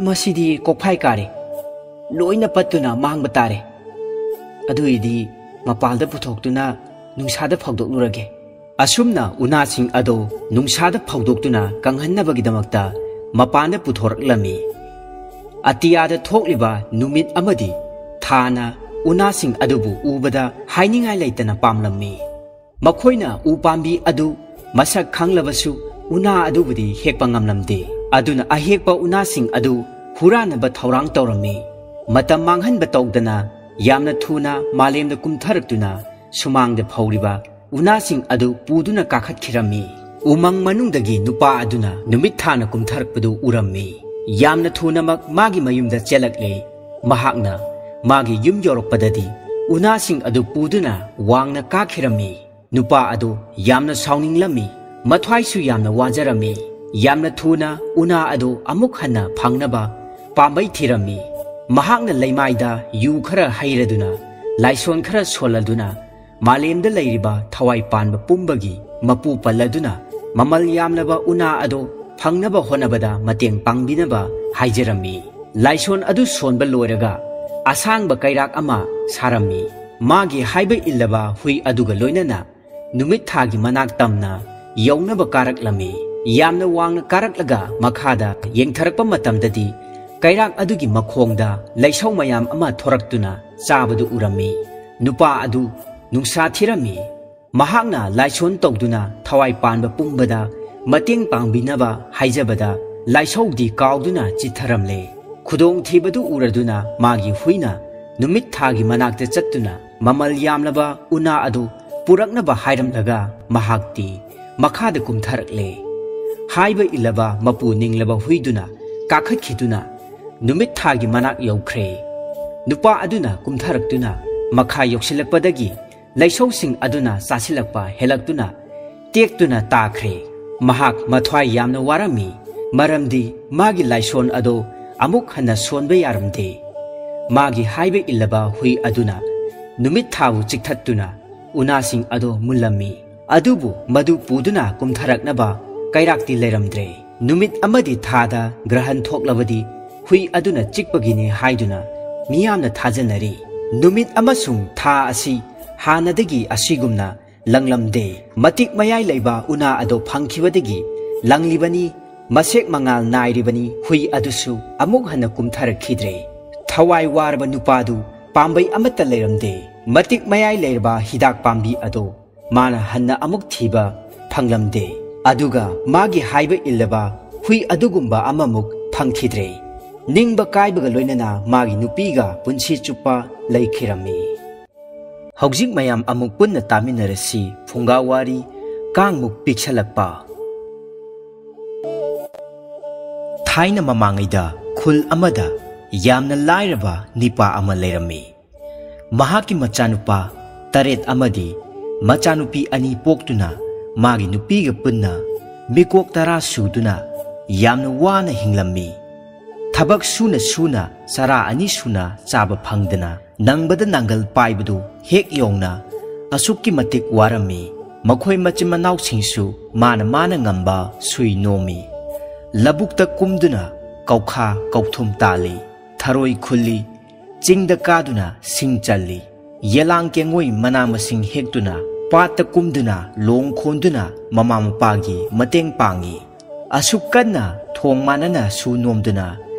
ꯃꯁꯤꯗꯤ ꯀꯣꯛꯐꯥꯏ ꯀꯥꯔꯦ꯫ ꯂꯣꯏꯅ ꯄꯠꯇꯨꯅ ꯃꯥꯡꯕ ꯇꯥꯔꯦ꯫ ꯑꯗꯨꯏꯗꯤ ꯃꯄꯥꯜꯗ ꯄꯨꯊꯣꯛꯇꯨꯅ ꯅꯨꯡꯁꯥꯗ ꯐꯧꯗꯣꯛꯂꯨꯔꯒꯦ"꯫ ꯑꯁꯨꯝꯅ ꯎꯅꯥꯁꯤꯡ ꯑꯗꯨ ꯅꯨꯡꯁꯥꯗ ꯐꯧꯗꯣꯛꯇꯨꯅ ꯀꯪꯍꯟꯅꯕꯒꯤꯗꯃꯛꯇ ꯃꯄꯥꯟꯗ ꯄꯨꯊꯣꯔꯛꯂꯝꯃꯤ꯫ ꯑꯇꯤꯌꯥꯗ ꯊꯣꯛꯂꯤꯕ ꯅꯨꯃꯤꯠ ꯑꯃꯗꯤ ꯊꯥꯅ ꯎꯅꯥꯁꯤꯡ ꯑꯗꯨꯕꯨ ꯎꯕꯗ ꯍꯥꯏꯅꯤꯡꯉꯥꯏ ꯂꯩꯇꯅ ꯄꯥꯝꯂꯝꯃꯤ꯫ ꯃꯈꯣꯏꯅ ꯎ ꯄꯥꯝꯕꯤ ꯑꯗꯨ ꯃꯁꯛ ꯈꯪꯂꯕꯁꯨ ꯎꯅꯥ ꯑꯗꯨꯕꯨꯗꯤ ꯍꯦꯛꯄ ꯉꯝꯂꯝꯗꯦ꯫ ꯑꯗꯨꯅ ꯑꯍꯦꯛꯄ ꯎꯅꯥꯁꯤꯡ ꯑꯗꯨ ꯍꯨꯔꯥꯟꯅꯕ ꯊꯧꯔꯥꯡ ꯇꯧꯔꯝꯃꯤ꯫ ꯃꯇꯝ ꯃꯥꯡꯍꯟꯕ ꯇꯧꯗꯅ ꯌꯥꯝꯅ ꯊꯨꯅ ꯃꯥꯂꯦꯝꯗ ꯀꯨꯝꯊꯔꯛꯇꯨꯅ ꯁꯨꯃꯥꯡꯗ ꯐꯧꯔꯤꯕ ꯎꯅꯥꯁꯤꯡ ꯑꯗꯨ ꯄꯨꯗꯨꯅ ꯀꯥꯈꯠꯈꯤꯔꯝꯃꯤ꯫ ꯎꯃꯪ ꯃꯅꯨꯡꯗꯒꯤ ꯅꯨꯄꯥ ꯑꯗꯨꯅ ꯅꯨꯃꯤꯠ ꯊꯥꯅ ꯀꯨꯝꯊꯔꯛꯄꯗꯨ ꯎꯔꯝꯃꯤ꯫ ꯌꯥꯝꯅ ꯊꯨꯅꯃꯛ ꯃꯥꯒꯤ ꯃꯌꯨꯝꯗ ꯆꯦꯜꯂꯛꯂꯦ꯫ ꯃꯍꯥꯛꯅ ꯃꯥꯒꯤ ꯌꯨꯝ ꯌꯧꯔꯛꯄꯗꯗꯤ ꯎꯅꯥꯁꯤꯡ ꯑꯗꯨ ꯄꯨꯗꯨꯅ ꯋꯥꯡꯅ ꯀꯥꯈꯤꯔꯝꯃꯤ꯫ ꯅꯨꯄꯥ ꯑꯗꯨ ꯌꯥꯝꯅ ꯁꯥꯎꯅꯤꯡꯂꯝꯃꯤ꯫ ꯃꯊ꯭ꯋꯥꯏꯁꯨ ꯌꯥꯝꯅ ꯋꯥꯖꯔꯝꯃꯤ꯫ ꯌꯥꯝꯅ ꯊꯨꯅ ꯎꯅꯥ ꯑꯗꯨ ꯑꯃꯨꯛ ꯍꯟꯅ ꯐꯪꯅꯕ ꯄꯥꯝꯕꯩ ꯊꯤꯔꯝꯃꯤ꯫ ꯃꯍꯥꯛꯅ ꯂꯩꯃꯥꯏꯗ ꯌꯨ ꯈꯔ ꯍꯩꯔꯗꯨꯅ, ꯂꯥꯏꯁꯣꯟ ꯈꯔ ꯁꯣꯜꯂꯗꯨꯅ, ꯃꯥꯂꯦꯝꯗ ꯂꯩꯔꯤꯕ ꯊꯋꯥꯏ ꯄꯥꯟꯕ ꯄꯨꯝꯕꯒꯤ ꯃꯄꯨ ꯄꯜꯂꯗꯨꯅ, ꯃꯃꯜ ꯌꯥꯝꯂꯕ ꯎꯅꯥ ꯑꯗꯨ ꯐꯪꯅꯕ ꯍꯣꯠꯅꯕꯗ ꯃꯇꯦꯡ ꯄꯥꯡꯕꯤꯅꯕ ꯍꯥꯏꯖꯔꯝꯃꯤ꯫ ꯂꯥꯏꯁꯣꯟ ꯑꯗꯨ ꯁꯣꯟꯕ ꯂꯣꯏꯔꯒ ꯑꯁꯥꯡꯕ ꯀꯩꯔꯥꯛ ꯑꯃ ꯁꯥꯔꯝꯃꯤ꯫ ꯃꯥꯒꯤ ꯍꯥꯏꯕ ꯏꯜꯂꯕ ꯍꯨꯏ ꯑꯗꯨꯒ ꯂꯣꯏꯅꯅ ꯅꯨꯃꯤꯠ ꯊꯥꯒꯤ ꯃꯅꯥꯛ ꯇꯝꯅ ꯌꯧꯅꯕ ꯀꯥꯔꯛꯂꯝꯃꯤ꯫ ꯌꯥꯝꯅ ꯋꯥꯡꯅ ꯀꯥꯔꯛꯂꯒ ꯃꯈꯥꯗ ꯌꯦꯡꯊꯔꯛꯄ ꯃꯇꯝꯗꯗꯤ ꯀꯩꯔꯥꯛ ꯑꯗꯨꯒꯤ ꯃꯈꯣꯡꯗ ꯂꯩꯁꯧ ꯃꯌꯥꯝ ꯑꯃ ꯊꯣꯔꯛꯇꯨꯅ ꯆꯥꯕꯗꯨ ꯎꯔꯝꯃꯤ꯫ ꯅꯨꯄꯥ ꯑꯗꯨ ꯅꯨꯡꯁꯥ ꯊꯤꯔꯝꯃꯤ꯫ ꯃꯍꯥꯛꯅ ꯂꯥꯏꯁꯣꯟ ꯇꯧꯗꯨꯅ ꯊꯋꯥꯏ ꯄꯥꯟꯕ ꯄꯨꯝꯕꯗ ꯃꯇꯦꯡ ꯄꯥꯡꯕꯤꯅꯕ ꯍꯥꯏꯖꯕꯗ ꯂꯥꯏꯁꯧꯗꯤ ꯀꯥꯎꯗꯨꯅ ꯆꯤꯠꯊꯔꯝꯂꯦ꯫ ꯈꯨꯗꯣꯡꯊꯤꯕꯗꯨ ꯎꯔꯗꯨꯅ ꯃꯥꯒꯤ ꯍꯨꯏꯅ ꯅꯨꯃꯤꯠ ꯊꯥꯒꯤ ꯃꯅꯥꯛꯇ ꯆꯠꯇꯨꯅ ꯃꯃꯜ ꯌꯥꯝꯂꯕ ꯎꯅꯥ ꯑꯗꯨ ꯄꯨꯔꯛꯅꯕ ꯍꯥꯏꯔꯝꯂꯒ ꯃꯍꯥꯛꯇꯤ ꯃꯈꯥꯗ ꯀꯨꯝꯊꯔꯛꯂꯦ꯫ ꯍꯥꯏꯕ ꯏꯜꯂꯕ ꯃꯄꯨ ꯅꯤꯡꯂꯕ ꯍꯨꯏꯗꯨꯅ ꯀꯥꯈꯠꯈꯤꯗꯨꯅ ꯅꯨꯃꯤꯠ ꯊꯥꯒꯤ ꯃꯅꯥꯛ ꯌꯧꯈ꯭ꯔꯦ꯫ ꯅꯨꯄꯥ ꯑꯗꯨꯅ ꯀꯨꯝꯊꯔꯛꯇꯨꯅ ꯃꯈꯥ ꯌꯧꯁꯤꯜꯂꯛꯄꯗꯒꯤ ꯂꯩꯁꯧꯁꯤꯡ ꯑꯗꯨꯅ ꯆꯥꯁꯤꯜꯂꯛꯄ ꯍꯦꯜꯂꯛꯇꯨꯅ ꯇꯦꯛꯇꯨꯅ ꯇꯥꯈ꯭ꯔꯦ꯫ ꯃꯍꯥꯛ ꯃꯊ꯭ꯋꯥꯏ ꯌꯥꯝꯅ ꯋꯥꯔꯝꯃꯤ, ꯃꯔꯝꯗꯤ ꯃꯥꯒꯤ ꯂꯥꯏꯁꯣꯟ ꯑꯗꯨ ꯑꯃꯨꯛ ꯍꯟꯅ ꯁꯣꯟꯕ ꯌꯥꯔꯝꯗꯦ꯫ ꯃꯥꯒꯤ ꯍꯥꯏꯕ ꯏꯜꯂꯕ ꯍꯨꯏ ꯑꯗꯨꯅ ꯅꯨꯃꯤꯠ ꯊꯥꯕꯨ ꯆꯤꯛꯊꯠꯇꯨꯅ ꯎꯅꯥꯁꯤꯡ ꯑꯗꯣ ꯃꯨꯜꯂꯝꯃꯤ꯫ ꯑꯗꯨꯕꯨ ꯃꯗꯨ ꯄꯨꯗꯨꯅ ꯀꯨꯝꯊꯔꯛꯅꯕ ꯀꯩꯔꯥꯛꯇꯤ ꯂꯩꯔꯝꯗ꯭ꯔꯦ꯫ ꯅꯨꯃꯤꯠ ꯑꯃꯗꯤ ꯊꯥꯗ ꯒ꯭ꯔꯍꯟ ꯊꯣꯛꯂꯕꯗꯤ ꯍꯨꯏ ꯑꯗꯨꯅ ꯆꯤꯛꯄꯒꯤꯅꯤ ꯍꯥꯏꯗꯨꯅ ꯃꯤꯌꯥꯝꯅ ꯊꯥꯖꯅꯔꯤ꯫ ꯅꯨꯃꯤꯠ ꯑꯃꯁꯨꯡ ꯊꯥ ꯑꯁꯤ ꯍꯥꯟꯅꯗꯒꯤ ꯑꯁꯤꯒꯨꯝꯅ ꯂꯪꯂꯝꯗꯦ꯫ ꯃꯇꯤꯛ ꯃꯌꯥꯏ ꯂꯩꯕ ꯎꯅꯥ ꯑꯗꯣ ꯐꯪꯈꯤꯕꯗꯒꯤ ꯂꯪꯂꯤꯕꯅꯤ, ꯃꯁꯦꯛ ꯃꯉꯥꯜ ꯅꯥꯏꯔꯤꯕꯅꯤ꯫ ꯍꯨꯏ ꯑꯗꯨꯁꯨ ꯑꯃꯨꯛ ꯍꯟꯅ ꯀꯨꯝꯊꯔꯛꯈꯤꯗ꯭ꯔꯦ꯫ ꯊꯋꯥꯏ ꯋꯥꯔꯕ ꯅꯨꯄꯥꯗꯨ ꯄꯥꯝꯕꯩ ꯑꯃꯠꯇ ꯂꯩꯔꯝꯗꯦ꯫ ꯃꯇꯤꯛ ꯃꯌꯥꯏ ꯂꯩꯔꯕ ꯍꯤꯗꯥꯛ ꯄꯥꯝꯕꯤ ꯑꯗꯣ ꯃꯥꯅ ꯍꯟꯅ ꯑꯃꯨꯛ ꯊꯤꯕ ꯐꯪꯂꯝꯗꯦ꯫ ꯑꯗꯨꯒ ꯃꯥꯒꯤ ꯍꯥꯏꯕ ꯏꯜꯂꯕ ꯍꯨꯏ ꯑꯗꯨꯒꯨꯝꯕ ꯑꯃꯃꯨꯛ ꯐꯪꯈꯤꯗ꯭ꯔꯦ꯫ ꯅꯤꯡꯕ ꯀꯥꯏꯕꯒ ꯂꯣꯏꯅꯅ ꯃꯥꯒꯤ ꯅꯨꯄꯤꯒ ꯄꯨꯟꯁꯤ ꯆꯨꯞꯄ ꯂꯩꯈꯤꯔꯝꯃꯤ꯫ ꯍꯧꯖꯤꯛ ꯃꯌꯥꯝ ꯑꯃꯨꯛ ꯄꯨꯟꯅ ꯇꯥꯃꯤꯟꯅꯔꯁꯤ꯫ ꯐꯨꯡꯒꯥ ꯋꯥꯔꯤ, ꯀꯥꯡꯃꯨꯛ ꯄꯤꯛꯁꯜꯂꯛꯄ꯫ ꯊꯥꯏꯅ ꯃꯃꯥꯡꯉꯩꯗ ꯈꯨꯜ ꯑꯃꯗ ꯌꯥꯝꯅ ꯂꯥꯏꯔꯕ ꯅꯤꯄꯥ ꯑꯃ ꯂꯩꯔꯝꯃꯤ꯫ ꯃꯍꯥꯛꯀꯤ ꯃꯆꯥꯅꯨꯄꯥ ꯇꯔꯦꯠ ꯑꯃꯗꯤ ꯃꯆꯥꯅꯨꯄꯤ ꯑꯅꯤ ꯄꯣꯛꯇꯨꯅ ꯃꯥꯒꯤ ꯅꯨꯄꯤꯒ ꯄꯨꯟꯅ ꯃꯤꯀꯣꯛ ꯇꯔꯥ ꯁꯨꯗꯨꯅ ꯌꯥꯝꯅ ꯋꯥꯅ ꯍꯤꯡꯂꯝꯃꯤ꯫ ꯊꯕꯛ ꯁꯨꯅ ꯁꯨꯅ ꯆꯔꯥ ꯑꯅꯤ ꯁꯨꯅ ꯆꯥꯕ ꯐꯪꯗꯅ ꯅꯪꯕꯗ ꯅꯥꯡꯒꯜ ꯄꯥꯏꯕꯗꯨ ꯍꯦꯛ ꯌꯧꯅ ꯑꯁꯨꯛꯀꯤ ꯃꯇꯤꯛ ꯋꯥꯔꯝꯃꯤ꯫ ꯃꯈꯣꯏ ꯃꯆꯤꯟ ꯃꯅꯥꯎꯁꯤꯡꯁꯨ ꯃꯥꯅ ꯃꯥꯅ ꯉꯝꯕ ꯁꯨꯏ ꯅꯣꯝꯃꯤ꯫ ꯂꯧꯕꯨꯛꯇ ꯀꯨꯝꯗꯨꯅ ꯀꯧꯈꯥ ꯀꯧꯊꯨꯝ ꯇꯥꯜꯂꯤ, ꯊꯔꯣꯏ ꯈꯨꯜꯂꯤ, ꯆꯤꯡꯗ ꯀꯥꯗꯨꯅ ꯁꯤꯡ ꯆꯜꯂꯤ, ꯌꯦꯂꯥꯡ ꯀꯦꯡꯉꯣꯏ ꯃꯅꯥ ꯃꯁꯤꯡ ꯍꯦꯛꯇꯨꯅ, ꯄꯥꯠꯇ ꯀꯨꯝꯗꯨꯅ ꯂꯣꯡ ꯈꯣꯟꯗꯨꯅ ꯃꯃꯥ ꯃꯄꯥꯒꯤ ꯃꯇꯦꯡ ꯄꯥꯡꯉꯤ꯫ ꯑꯁꯨꯛ ꯀꯟꯅ ꯊꯣꯡ ꯃꯥꯟꯅꯅ ꯁꯨ ꯅꯣꯝꯗꯨꯅ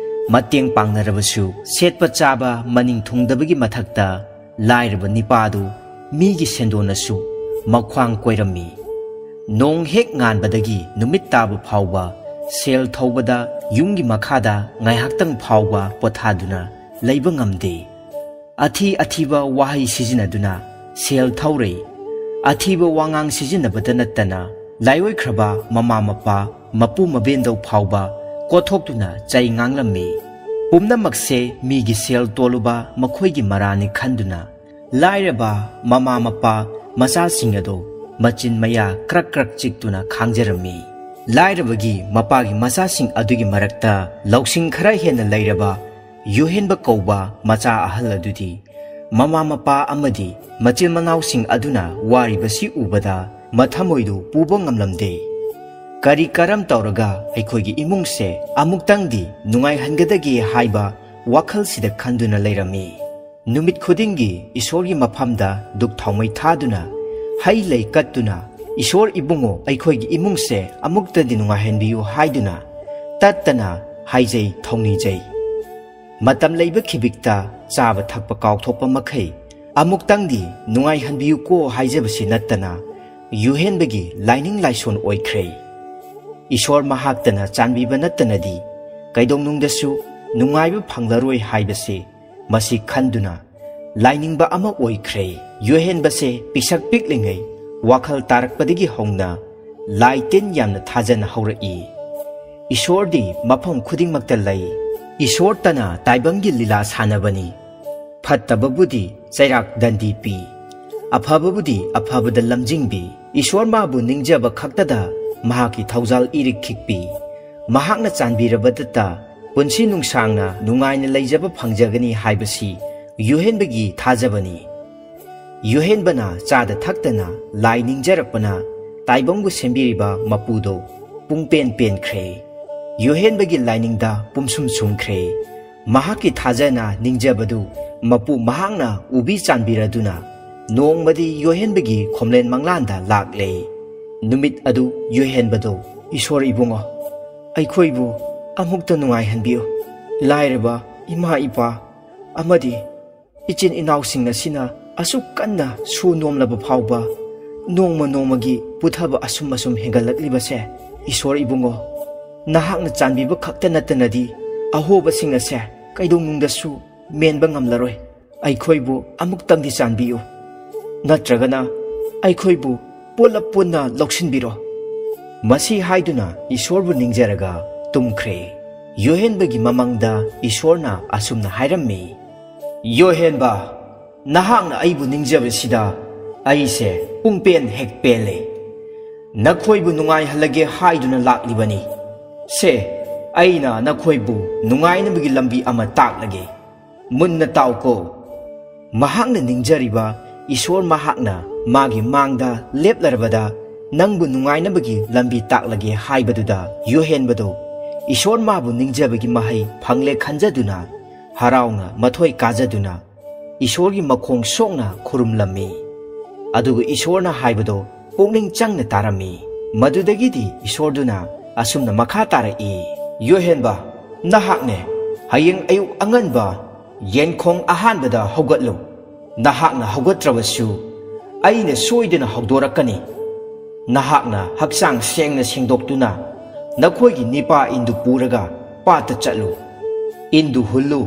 ꯃꯇꯦꯡ ꯄꯥꯡꯅꯔꯕꯁꯨ, ꯁꯦꯠꯄ ꯆꯥꯕ ꯃꯅꯤꯡ ꯊꯨꯡꯗꯕꯒꯤ ꯃꯊꯛꯇ ꯂꯥꯏꯔꯕ ꯅꯤꯄꯥꯗꯨ ꯃꯤꯒꯤ ꯁꯦꯟꯗꯣꯟꯅꯁꯨ ꯃꯈ꯭ꯋꯥꯡ ꯀꯣꯏꯔꯝꯃꯤ꯫ ꯅꯣꯡ ꯍꯦꯛ ꯉꯥꯟꯕꯗꯒꯤ ꯅꯨꯃꯤꯠ ꯇꯥꯕ ꯐꯥꯎꯕ ꯁꯦꯜ ꯊꯧꯕꯗ ꯌꯨꯝꯒꯤ ꯃꯈꯥꯗ ꯉꯥꯏꯍꯥꯛꯇꯪ ꯐꯥꯎꯕ ꯄꯣꯊꯥꯗꯨꯅ ꯂꯩꯕ ꯉꯝꯗꯦ꯫ ꯑꯊꯤ ꯑꯊꯤꯕ ꯋꯥꯍꯩ ꯁꯤꯖꯤꯟꯅꯗꯨꯅ ꯁꯦꯜ ꯊꯧꯔꯩ꯫ ꯑꯊꯤꯕ ꯋꯥꯉꯥꯡ ꯁꯤꯖꯤꯟꯅꯕꯇ ꯅꯠꯇꯅ ꯂꯥꯏꯑꯣꯏꯈ꯭ꯔꯕ ꯃꯃꯥ ꯃꯄꯥ, ꯃꯄꯨ ꯃꯕꯦꯟꯗꯧ ꯐꯥꯎꯕ ꯀꯣꯠꯊꯣꯛꯇꯨꯅ ꯆꯩ ꯉꯥꯡꯂꯝꯃꯤ꯫ ꯄꯨꯝꯅꯃꯛꯁꯦ ꯃꯤꯒꯤ ꯁꯦꯜ ꯇꯣꯜꯂꯨꯕ ꯃꯈꯣꯏꯒꯤ ꯃꯔꯥꯅꯤ ꯈꯟꯗꯨꯅ ꯂꯥꯏꯔꯕ ꯃꯃꯥ ꯃꯄꯥ ꯃꯆꯥꯁꯤꯡ ꯑꯗꯨ ꯃꯆꯤꯟ ꯃꯌꯥ ꯀ꯭ꯔꯛ ꯀ꯭ꯔꯛ ꯆꯤꯛꯇꯨꯅ ꯈꯥꯡꯖꯔꯝꯃꯤ꯫ ꯂꯥꯏꯔꯕꯒꯤ ꯃꯄꯥꯒꯤ ꯃꯆꯥꯁꯤꯡ ꯑꯗꯨꯒꯤ ꯃꯔꯛꯇ ꯂꯧꯁꯤꯡ ꯈꯔ ꯍꯦꯟꯅ ꯂꯩꯔꯕ ꯌꯨꯍꯦꯟꯕ ꯀꯧꯕ ꯃꯆꯥ ꯑꯍꯜ ꯑꯗꯨꯗꯤ ꯃꯃꯥ ꯃꯄꯥ ꯑꯃꯗꯤ ꯃꯆꯤꯟ ꯃꯅꯥꯎꯁꯤꯡ ꯑꯗꯨꯅ ꯋꯥꯔꯤꯕꯁꯤ ꯎꯕꯗ ꯃꯊꯃꯣꯏꯗꯨ ꯄꯨꯕ ꯉꯝꯂꯝꯗꯦ꯫ ꯀꯔꯤ ꯀꯔꯝ ꯇꯧꯔꯒ ꯑꯩꯈꯣꯏꯒꯤ ꯏꯃꯨꯡꯁꯦ ꯑꯃꯨꯛꯇꯪꯗꯤ ꯅꯨꯡꯉꯥꯏꯍꯟꯒꯗꯒꯦ ꯍꯥꯏꯕ ꯋꯥꯈꯜꯁꯤꯗ ꯈꯟꯗꯨꯅ ꯂꯩꯔꯝꯃꯤ꯫ ꯅꯨꯃꯤꯠ ꯈꯨꯗꯤꯡꯒꯤ ꯏꯁꯣꯔꯒꯤ ꯃꯐꯝꯗ ꯗꯨꯛ ꯊꯥꯎꯃꯩ ꯊꯥꯗꯨꯅ, ꯍꯩ ꯂꯩ ꯀꯠꯇꯨꯅ, "ꯏꯁꯣꯔ ꯏꯕꯨꯡꯉꯣ, ꯑꯩꯈꯣꯏꯒꯤ ꯏꯃꯨꯡꯁꯦ ꯑꯃꯨꯛꯇꯗꯤ ꯅꯨꯡꯉꯥꯏꯍꯟꯕꯤꯌꯨ" ꯍꯥꯏꯗꯨꯅ ꯇꯠꯇꯅ ꯍꯥꯏꯖꯩ, ꯊꯧꯅꯤꯖꯩ꯫ ꯃꯇꯝ ꯂꯩꯕ ꯈꯤꯕꯤꯛꯇ ꯆꯥꯕ ꯊꯛꯄ ꯀꯥꯎꯊꯣꯛꯄ ꯃꯈꯩ ꯑꯃꯨꯛꯇꯪꯗꯤ ꯅꯨꯡꯉꯥꯏꯍꯟꯕꯤꯌꯨꯀꯣ ꯍꯥꯏꯖꯕꯁꯤ ꯅꯠꯇꯅ ꯌꯨꯍꯦꯟꯕꯒꯤ ꯂꯥꯏꯅꯤꯡ ꯂꯥꯏꯁꯣꯟ ꯑꯣꯏꯈ꯭ꯔꯦ꯫ ꯏꯁꯣꯔ ꯃꯍꯥꯛꯇꯅ ꯆꯥꯟꯕꯤꯕ ꯅꯠꯇꯅꯗꯤ ꯀꯩꯗꯧꯅꯨꯡꯗꯁꯨ ꯅꯨꯡꯉꯥꯏꯕ ꯐꯪꯂꯔꯣꯏ ꯍꯥꯏꯕꯁꯤ ꯃꯁꯤ ꯈꯟꯗꯨꯅ ꯂꯥꯏꯅꯤꯡꯕ ꯑꯃ ꯑꯣꯏꯈ꯭ꯔꯦ꯫ ꯌꯨꯍꯦꯟꯕꯁꯦ ꯄꯤꯁꯛ ꯄꯤꯛꯂꯤꯉꯩ ꯋꯥꯈꯜ ꯇꯥꯔꯛꯄꯗꯒꯤ ꯍꯧꯅ ꯂꯥꯏ ꯇꯤꯟ ꯌꯥꯝꯅ ꯊꯥꯖꯅ ꯍꯧꯔꯛꯏ꯫ ꯏꯁꯣꯔꯗꯤ ꯃꯐꯝ ꯈꯨꯗꯤꯡꯃꯛꯇ ꯂꯩ꯫ ꯏꯁꯣꯔꯇꯅ ꯇꯥꯏꯕꯪꯒꯤ ꯂꯤꯂꯥ ꯁꯥꯟꯅꯕꯅꯤ꯫ ꯐꯠꯇꯕꯕꯨꯗꯤ ꯆꯩꯔꯥꯛ ꯗꯟꯗꯤ ꯄꯤ, ꯑꯐꯕꯕꯨꯗꯤ ꯑꯐꯕꯗ ꯂꯝꯖꯤꯡꯕꯤ꯫ ꯏꯁꯣꯔ ꯃꯥꯕꯨ ꯅꯤꯡꯖꯕ ꯈꯛꯇꯗ ꯃꯍꯥꯛꯀꯤ ꯊꯧꯖꯥꯜ ꯏꯔꯤꯛ ꯈꯤꯛꯄꯤ꯫ ꯃꯍꯥꯛꯅ ꯆꯥꯟꯕꯤꯔꯕꯗꯇ ꯄꯨꯟꯁꯤ ꯅꯨꯡꯁꯥꯡꯅ ꯅꯨꯡꯉꯥꯏꯅ ꯂꯩꯖꯕ ꯐꯪꯖꯒꯅꯤ ꯍꯥꯏꯕꯁꯤ ꯌꯨꯍꯦꯟꯕꯒꯤ ꯊꯥꯖꯕꯅꯤ꯫ ꯌꯨꯍꯦꯟꯕꯅ ꯆꯥꯗ ꯊꯛꯇꯅ ꯂꯥꯏ ꯅꯤꯡꯖꯔꯛꯄꯅ ꯇꯥꯏꯕꯪꯕꯨ ꯁꯦꯝꯕꯤꯔꯤꯕ ꯃꯄꯨꯗꯣ ꯄꯨꯡꯄꯦꯟ ꯄꯦꯟꯈ꯭ꯔꯦ꯫ ꯌꯨꯍꯦꯟꯕꯒꯤ ꯂꯥꯏꯅꯤꯡꯗ ꯄꯨꯝꯁꯨꯝ ꯁꯨꯝꯈ꯭ꯔꯦ꯫ ꯃꯍꯥꯛꯀꯤ ꯊꯥꯖꯅ ꯅꯤꯡꯖꯕꯗꯨ ꯃꯄꯨ ꯃꯍꯥꯛꯅ ꯎꯕꯤ ꯆꯥꯟꯕꯤꯔꯗꯨꯅ ꯅꯣꯡꯃꯗꯤ ꯌꯨꯍꯦꯟꯕꯒꯤ ꯈꯣꯝꯂꯦꯟ ꯃꯪꯂꯥꯟꯗ ꯂꯥꯛꯂꯦ꯫ ꯅꯨꯃꯤꯠ ꯑꯗꯨ ꯌꯨꯍꯦꯟꯕꯗꯣ, "ꯏꯁꯣꯔ ꯏꯕꯨꯡꯉꯣ, ꯑꯩꯈꯣꯏꯕꯨ ꯑꯃꯨꯛꯇ ꯅꯨꯡꯉꯥꯏꯍꯟꯕꯤꯌꯨ꯫ ꯂꯥꯏꯔꯕ ꯏꯃꯥ ꯏꯄꯥ ꯑꯃꯗꯤ ꯏꯆꯤꯟ ꯏꯅꯥꯎꯁꯤꯡ ꯑꯁꯤꯅ ꯑꯁꯨꯛ ꯀꯟꯅ ꯁꯨ ꯅꯣꯝꯂꯕ ꯐꯥꯎꯕ ꯅꯣꯡꯃ ꯅꯣꯡꯃꯒꯤ ꯄꯨꯊꯕ ꯑꯁꯨꯝ ꯑꯁꯨꯝ ꯍꯦꯟꯒꯠꯂꯛꯂꯤꯕꯁꯦ, ꯏꯁꯣꯔ ꯏꯕꯨꯡꯉꯣ, ꯅꯍꯥꯛꯅ ꯆꯥꯟꯕꯤꯕ ꯈꯛꯇ ꯅꯠꯇꯅꯗꯤ ꯑꯍꯣꯕꯁꯤꯡ ꯑꯁꯦ ꯀꯩꯗꯧꯅꯨꯡꯗꯁꯨ ꯃꯦꯟꯕ ꯉꯝꯂꯔꯣꯏ꯫ ꯑꯩꯈꯣꯏꯕꯨ ꯑꯃꯨꯛꯇꯪꯗꯤ ꯆꯥꯟꯕꯤꯌꯨ, ꯅꯠꯇ꯭ꯔꯒꯅ ꯑꯩꯈꯣꯏꯕꯨ ꯄꯨꯂꯞ ꯄꯨꯟꯅ ꯂꯧꯁꯤꯟꯕꯤꯔꯣ꯫" ꯃꯁꯤ ꯍꯥꯏꯗꯨꯅ ꯏꯁꯣꯔꯕꯨ ꯅꯤꯡꯖꯔꯒ ꯇꯨꯝꯈ꯭ꯔꯦ꯫ ꯌꯣꯍꯦꯟꯕꯒꯤ ꯃꯃꯥꯡꯗ ꯏꯁꯣꯔꯅ ꯑꯁꯨꯝꯅ ꯍꯥꯏꯔꯝꯃꯤ, "ꯌꯣꯍꯦꯟꯕ, ꯅꯍꯥꯛꯅ ꯑꯩꯕꯨ ꯅꯤꯡꯖꯕꯁꯤꯗ ꯑꯩꯁꯦ ꯄꯨꯡꯄꯦꯟ ꯍꯦꯛ ꯄꯦꯜꯂꯦ꯫ ꯅꯈꯣꯏꯕꯨ ꯅꯨꯡꯉꯥꯏꯍꯜꯂꯒꯦ ꯍꯥꯏꯗꯨꯅ ꯂꯥꯛꯂꯤꯕꯅꯤ꯫ ꯁꯦ, ꯑꯩꯅ ꯅꯈꯣꯏꯕꯨ ꯅꯨꯡꯉꯥꯏꯅꯕꯒꯤ ꯂꯝꯕꯤ ꯑꯃ ꯇꯥꯛꯂꯒꯦ꯫ ꯃꯨꯟꯅ ꯇꯥꯎꯀꯣ꯫" ꯃꯍꯥꯛꯅ ꯅꯤꯡꯖꯔꯤꯕ ꯏꯁꯣꯔ ꯃꯍꯥꯛꯅ ꯃꯥꯒꯤ ꯃꯥꯡꯗ ꯂꯦꯞꯂꯔꯕꯗ ꯅꯪꯕꯨ ꯅꯨꯡꯉꯥꯏꯅꯕꯒꯤ ꯂꯝꯕꯤ ꯇꯥꯛꯂꯒꯦ ꯍꯥꯏꯕꯗꯨꯗ ꯌꯣꯍꯦꯟꯕꯗꯣ ꯏꯁꯣꯔ ꯃꯥꯕꯨ ꯅꯤꯡꯖꯕꯒꯤ ꯃꯍꯩ ꯐꯪꯂꯦ ꯈꯟꯖꯗꯨꯅ ꯍꯔꯥꯎꯅ ꯃꯊꯣꯏ ꯀꯥꯖꯗꯨꯅ ꯏꯁꯣꯔꯒꯤ ꯃꯈꯣꯡ ꯁꯣꯛꯅ ꯈꯨꯔꯨꯝꯂꯝꯃꯤ꯫ ꯑꯗꯨꯒ ꯏꯁꯣꯔꯅ ꯍꯥꯏꯕꯗꯣ ꯄꯨꯛꯅꯤꯡ ꯆꯪꯅ ꯇꯥꯔꯝꯃꯤ꯫ ꯃꯗꯨꯗꯒꯤꯗꯤ ꯏꯁꯣꯔꯗꯨꯅ ꯑꯁꯨꯝꯅ ꯃꯈꯥ ꯇꯥꯔꯛꯏ, "ꯌꯣꯍꯦꯟꯕ, ꯅꯍꯥꯛꯅꯦ, ꯍꯌꯦꯡ ꯑꯌꯨꯛ ꯑꯉꯟꯕ ꯌꯦꯟꯈꯣꯡ ꯑꯍꯥꯟꯕꯗ ꯍꯧꯒꯠꯂꯨ꯫ ꯅꯍꯥꯛꯅ ꯍꯧꯒꯠꯇ꯭ꯔꯕꯁꯨ ꯑꯩꯅ ꯁꯣꯏꯗꯅ ꯍꯧꯗꯣꯔꯛꯀꯅꯤ꯫ ꯅꯍꯥꯛꯅ ꯍꯛꯆꯥꯡ ꯁꯦꯡꯅ ꯁꯦꯡꯗꯣꯛꯇꯨꯅ ꯅꯈꯣꯏꯒꯤ ꯅꯤꯄꯥ ꯏꯟꯗꯨ ꯄꯨꯔꯒ ꯄꯥꯠꯇ ꯆꯠꯂꯨ꯫ ꯏꯟꯗꯨ ꯍꯨꯜꯂꯨ꯫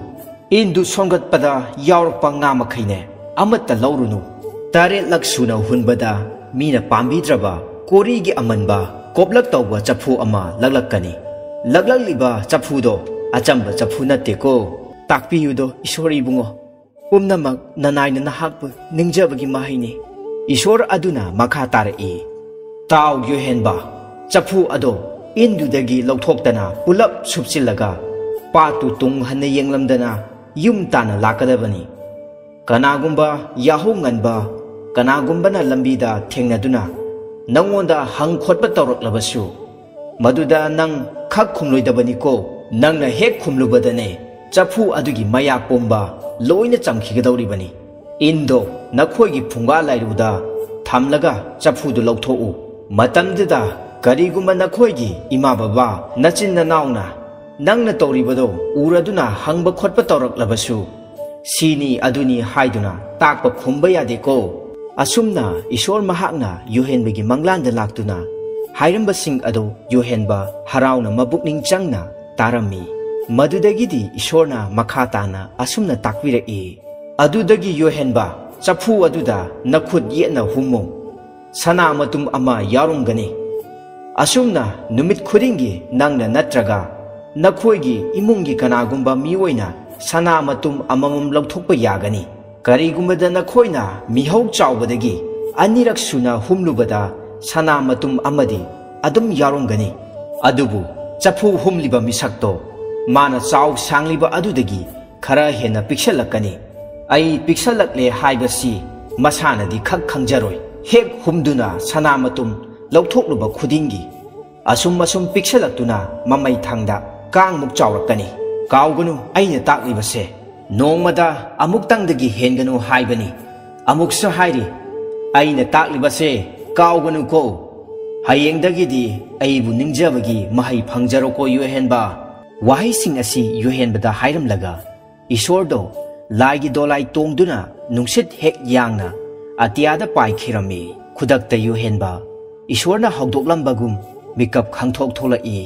ꯏꯟꯗꯨ ꯁꯣꯟꯒꯠꯄꯗ ꯌꯥꯎꯔꯛꯄ ꯉꯥ ꯃꯈꯩꯅꯦ, ꯑꯃꯠꯇ ꯂꯧꯔꯨꯅꯨ꯫ ꯇꯔꯦꯠꯂꯛ ꯁꯨꯅ ꯍꯨꯟꯕꯗ ꯃꯤꯅ ꯄꯥꯝꯕꯤꯗ꯭ꯔꯕ ꯀꯣꯔꯤꯒꯤ ꯑꯃꯟꯕ ꯀꯣꯞꯂꯛ ꯇꯧꯕ ꯆꯐꯨ ꯑꯃ ꯂꯛꯂꯛꯀꯅꯤ꯫ ꯂꯛꯂꯛꯂꯤꯕ ꯆꯐꯨꯗꯣ ꯑꯆꯝꯕ ꯆꯐꯨ ꯅꯠꯇꯦꯀꯣ꯫ ꯇꯥꯛꯄꯤꯌꯨꯗꯣ ꯏꯁꯣꯔ ꯏꯕꯨꯡꯉꯣ꯫ ꯄꯨꯝꯅꯃꯛ ꯅꯅꯥꯏꯅ ꯅꯍꯥꯛꯄꯨ ꯅꯤꯡꯖꯕꯒꯤ ꯃꯍꯩꯅꯤ꯫" ꯏꯁꯣꯔ ꯑꯗꯨꯅ ꯃꯈꯥ ꯇꯥꯔꯛꯏ, "ꯇꯥꯎ ꯌꯣꯍꯦꯟꯕ, ꯆꯐꯨ ꯑꯗꯣ ꯏꯟꯗꯨꯗꯒꯤ ꯂꯧꯊꯣꯛꯇꯅ ꯄꯨꯂꯞ ꯁꯨꯞꯆꯤꯜꯂꯒ ꯄꯥꯠꯇꯨ ꯇꯨꯡ ꯍꯟꯅ ꯌꯦꯡꯂꯝꯗꯅ ꯌꯨꯝ ꯇꯥꯟꯅ ꯂꯥꯛꯀꯗꯕꯅꯤ꯫ ꯀꯅꯥꯒꯨꯝꯕ ꯌꯥꯍꯧ ꯉꯟꯕ ꯀꯅꯥꯒꯨꯝꯕꯅ ꯂꯝꯕꯤꯗ ꯊꯦꯡꯅꯗꯨꯅ ꯅꯪꯉꯣꯟꯗ ꯍꯪ ꯈꯣꯠꯄ ꯇꯧꯔꯛꯂꯕꯁꯨ, ꯃꯗꯨꯗ ꯅꯪ ꯈꯛ ꯈꯨꯝꯂꯣꯏꯗꯕꯅꯤꯀꯣ꯫ ꯅꯪꯅ ꯍꯦꯛ ꯈꯨꯝꯂꯨꯕꯗꯅꯦ, ꯆꯐꯨ ꯑꯗꯨꯒꯤ ꯃꯌꯥ ꯄꯨꯝꯕ ꯂꯣꯏꯅ ꯆꯝꯈꯤꯒꯗꯧꯔꯤꯕꯅꯤ꯫ ꯏꯟꯗꯣ ꯅꯈꯣꯏꯒꯤ ꯐꯨꯡꯒꯥ ꯂꯥꯏꯔꯨꯗ ꯊꯝꯂꯒ ꯆꯐꯨꯗꯨ ꯂꯧꯊꯣꯛꯎ꯫ ꯃꯇꯝꯗꯨꯗ ꯀꯔꯤꯒꯨꯝꯕ ꯅꯈꯣꯏꯒꯤ ꯏꯃꯥ ꯕꯕꯥ, ꯅꯆꯤꯟ ꯅꯅꯥꯎꯅ ꯅꯪꯅ ꯇꯧꯔꯤꯕꯗꯣ ꯎꯔꯗꯨꯅ ꯍꯪꯕ ꯈꯣꯠꯄ ꯇꯧꯔꯛꯂꯕꯁꯨ, ꯁꯤꯅꯤ ꯑꯗꯨꯅꯤ ꯍꯥꯏꯗꯨꯅ ꯇꯥꯛꯄ ꯈꯨꯝꯕ ꯌꯥꯗꯦꯀꯣ꯫" ꯑꯁꯨꯝꯅ ꯏꯁꯣꯔ ꯃꯍꯥꯛꯅ ꯌꯣꯍꯦꯟꯕꯒꯤ ꯃꯪꯂꯥꯟꯗ ꯂꯥꯛꯇꯨꯅ ꯍꯥꯏꯔꯝꯕꯁꯤꯡ ꯑꯗꯨ ꯌꯣꯍꯦꯟꯕ ꯍꯔꯥꯎꯅ ꯃꯕꯨꯛꯅꯤꯡ ꯆꯪꯅ ꯇꯥꯔꯝꯃꯤ꯫ ꯃꯗꯨꯗꯒꯤꯗꯤ ꯏꯁꯣꯔꯅ ꯃꯈꯥ ꯇꯥꯅ ꯑꯁꯨꯝꯅ ꯇꯥꯛꯄꯤꯔꯛꯏ, "ꯑꯗꯨꯗꯒꯤ ꯌꯣꯍꯦꯟꯕ, ꯆꯐꯨ ꯑꯗꯨꯗ ꯅꯈꯨꯠ ꯌꯦꯠꯅ ꯍꯨꯝꯃꯨ꯫ ꯁꯅꯥ ꯃꯇꯨꯝ ꯑꯃ ꯌꯥꯎꯔꯝꯒꯅꯤ꯫ ꯑꯁꯨꯝꯅ ꯅꯨꯃꯤꯠ ꯈꯨꯗꯤꯡꯒꯤ ꯅꯪꯅ ꯅꯠꯇ꯭ꯔꯒ ꯅꯈꯣꯏꯒꯤ ꯏꯃꯨꯡꯒꯤ ꯀꯅꯥꯒꯨꯝꯕ ꯃꯤꯑꯣꯏꯅ ꯁꯅꯥ ꯃꯇꯨꯝ ꯑꯃꯃꯝ ꯂꯧꯊꯣꯛꯄ ꯌꯥꯒꯅꯤ꯫ ꯀꯔꯤꯒꯨꯝꯕꯗ ꯅꯈꯣꯏꯅ ꯃꯤꯍꯧ ꯆꯥꯎꯕꯗꯒꯤ ꯑꯅꯤꯔꯛ ꯁꯨꯅ ꯍꯨꯝꯂꯨꯕꯗ ꯁꯅꯥ ꯃꯇꯨꯝ ꯑꯃꯗꯤ ꯑꯗꯨꯝ ꯌꯥꯎꯔꯝꯒꯅꯤ꯫ ꯑꯗꯨꯕꯨ ꯆꯐꯨ ꯍꯨꯝꯂꯤꯕ ꯃꯤꯁꯛꯇꯣ ꯃꯥꯅ ꯆꯥꯎ ꯁꯥꯡꯂꯤꯕ ꯑꯗꯨꯗꯒꯤ ꯈꯔ ꯍꯦꯟꯅ ꯄꯤꯛꯁꯜꯂꯛꯀꯅꯤ꯫ ꯑꯩ ꯄꯤꯛꯁꯜꯂꯛꯂꯦ ꯍꯥꯏꯕꯁꯤ ꯃꯁꯥꯅꯗꯤ ꯈꯛ ꯈꯪꯖꯔꯣꯏ꯫ ꯍꯦꯛ ꯍꯨꯝꯗꯨꯅ ꯁꯅꯥ ꯃꯇꯨꯝ ꯂꯧꯊꯣꯛꯂꯨꯕ ꯈꯨꯗꯤꯡꯒꯤ ꯑꯁꯨꯝ ꯑꯁꯨꯝ ꯄꯤꯛꯁꯜꯂꯛꯇꯨꯅ ꯃꯃꯩ ꯊꯪꯗ ꯀꯥꯡꯃꯨꯛ ꯆꯥꯎꯔꯛꯀꯅꯤ꯫ ꯀꯥꯎꯒꯅꯨ, ꯑꯩꯅ ꯇꯥꯛꯂꯤꯕꯁꯦ ꯅꯣꯡꯃꯗ ꯑꯃꯨꯛꯇꯪꯗꯒꯤ ꯍꯦꯟꯒꯅꯨ ꯍꯥꯏꯕꯅꯤ꯫ ꯑꯃꯨꯛꯁꯨ ꯍꯥꯏꯔꯤ, ꯑꯩꯅ ꯇꯥꯛꯂꯤꯕꯁꯦ ꯀꯥꯎꯒꯅꯨꯀꯣ꯫ ꯍꯌꯦꯡꯗꯒꯤꯗꯤ ꯑꯩꯕꯨ ꯅꯤꯡꯖꯕꯒꯤ ꯃꯍꯩ ꯐꯪꯖꯔꯣꯀꯣ ꯌꯨꯍꯦꯟꯕ꯫ ꯋꯥꯍꯩꯁꯤꯡ ꯑꯁꯤ ꯌꯨꯍꯦꯟꯕꯗ ꯍꯥꯏꯔꯝꯂꯒ ꯏꯁꯣꯔꯗꯣ ꯂꯥꯏꯒꯤ ꯗꯣꯂꯥꯏ ꯇꯣꯡꯗꯨꯅ ꯅꯨꯡꯁꯤꯠ ꯍꯦꯛ ꯌꯥꯡꯅ ꯑꯇꯤꯌꯥꯗ ꯄꯥꯏꯈꯤꯔꯝꯃꯤ꯫ ꯈꯨꯗꯛꯇ ꯌꯨꯍꯦꯟꯕ ꯏꯁꯣꯔꯅ ꯍꯧꯗꯣꯛꯂꯝꯕꯒꯨꯝ ꯃꯤꯀꯞ ꯈꯪꯊꯣꯛ ꯊꯣꯛꯂꯛꯏ꯫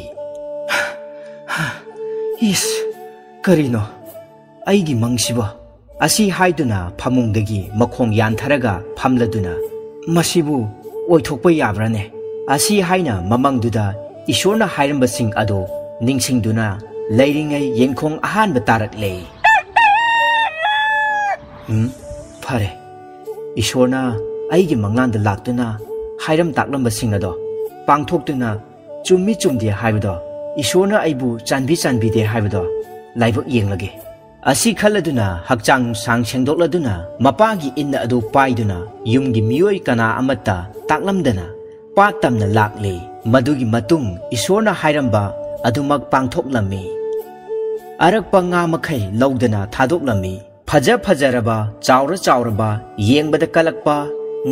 "ꯏꯁ, ꯀꯔꯤꯅꯣ ꯑꯩꯒꯤ ꯃꯪꯁꯤꯕꯣ?" ꯑꯁꯤ ꯍꯥꯏꯗꯨꯅ ꯐꯃꯨꯡꯗꯒꯤ ꯃꯈꯣꯡ ꯌꯥꯟꯊꯔꯒ ꯐꯝꯂꯗꯨꯅ, "ꯃꯁꯤꯕꯨ ꯑꯣꯏꯊꯣꯛꯄ ꯌꯥꯕ꯭ꯔꯥꯅꯦ?" ꯑꯁꯤ ꯍꯥꯏꯅ ꯃꯃꯪꯗꯨꯗ ꯏꯁꯣꯔꯅ ꯍꯥꯏꯔꯝꯕꯁꯤꯡ ꯑꯗꯨ ꯅꯤꯡꯁꯤꯡꯗꯨꯅ ꯂꯩꯔꯤꯉꯩ ꯌꯦꯟꯈꯣꯡ ꯑꯍꯥꯟꯕ ꯇꯥꯔꯛꯂꯦ꯫ "ꯎꯝ, ꯐꯔꯦ꯫ ꯏꯁꯣꯔꯅ ꯑꯩꯒꯤ ꯃꯪꯂꯥꯟꯗ ꯂꯥꯛꯇꯨꯅ ꯍꯥꯏꯔꯝ ꯇꯥꯛꯂꯝꯕꯁꯤꯡ ꯑꯗꯣ ꯄꯥꯡꯊꯣꯛꯇꯨꯅ ꯆꯨꯝꯃꯤ ꯆꯨꯝꯗꯦ ꯍꯥꯏꯕꯗꯣ ꯏꯁꯣꯔꯅ ꯑꯩꯕꯨ ꯆꯥꯟꯕꯤ ꯆꯥꯟꯕꯤꯗꯦ ꯍꯥꯏꯕꯗꯣ ꯂꯥꯏꯕꯛ ꯌꯦꯡꯂꯒꯦ꯫" ꯑꯁꯤ ꯈꯜꯂꯗꯨꯅ ꯍꯛꯆꯥꯡ ꯅꯨꯡꯁꯥꯡ ꯁꯦꯡꯗꯣꯛꯂꯗꯨꯅ ꯃꯄꯥꯒꯤ ꯏꯟ ꯑꯗꯨ ꯄꯥꯏꯗꯨꯅ ꯌꯨꯝꯒꯤ ꯃꯤꯑꯣꯏ ꯀꯅꯥ ꯑꯃꯠꯇ ꯇꯥꯛꯂꯝꯗꯅ ꯄꯥꯠ ꯇꯝꯅ ꯂꯥꯛꯂꯤ꯫ ꯃꯗꯨꯒꯤ ꯃꯇꯨꯡ ꯏꯁꯣꯔꯅ ꯍꯥꯏꯔꯝꯕ ꯑꯗꯨꯃꯛ ꯄꯥꯡꯊꯣꯛꯂꯝꯃꯤ꯫ ꯑꯔꯛꯄ ꯉꯥ ꯃꯈꯩ ꯂꯧꯗꯅ ꯊꯥꯗꯣꯛꯂꯝꯃꯤ꯫ ꯐꯖ ꯐꯖꯔꯕ, ꯆꯥꯎꯔ ꯆꯥꯎꯔꯕ, ꯌꯦꯡꯕꯗ ꯀꯜꯂꯛꯄ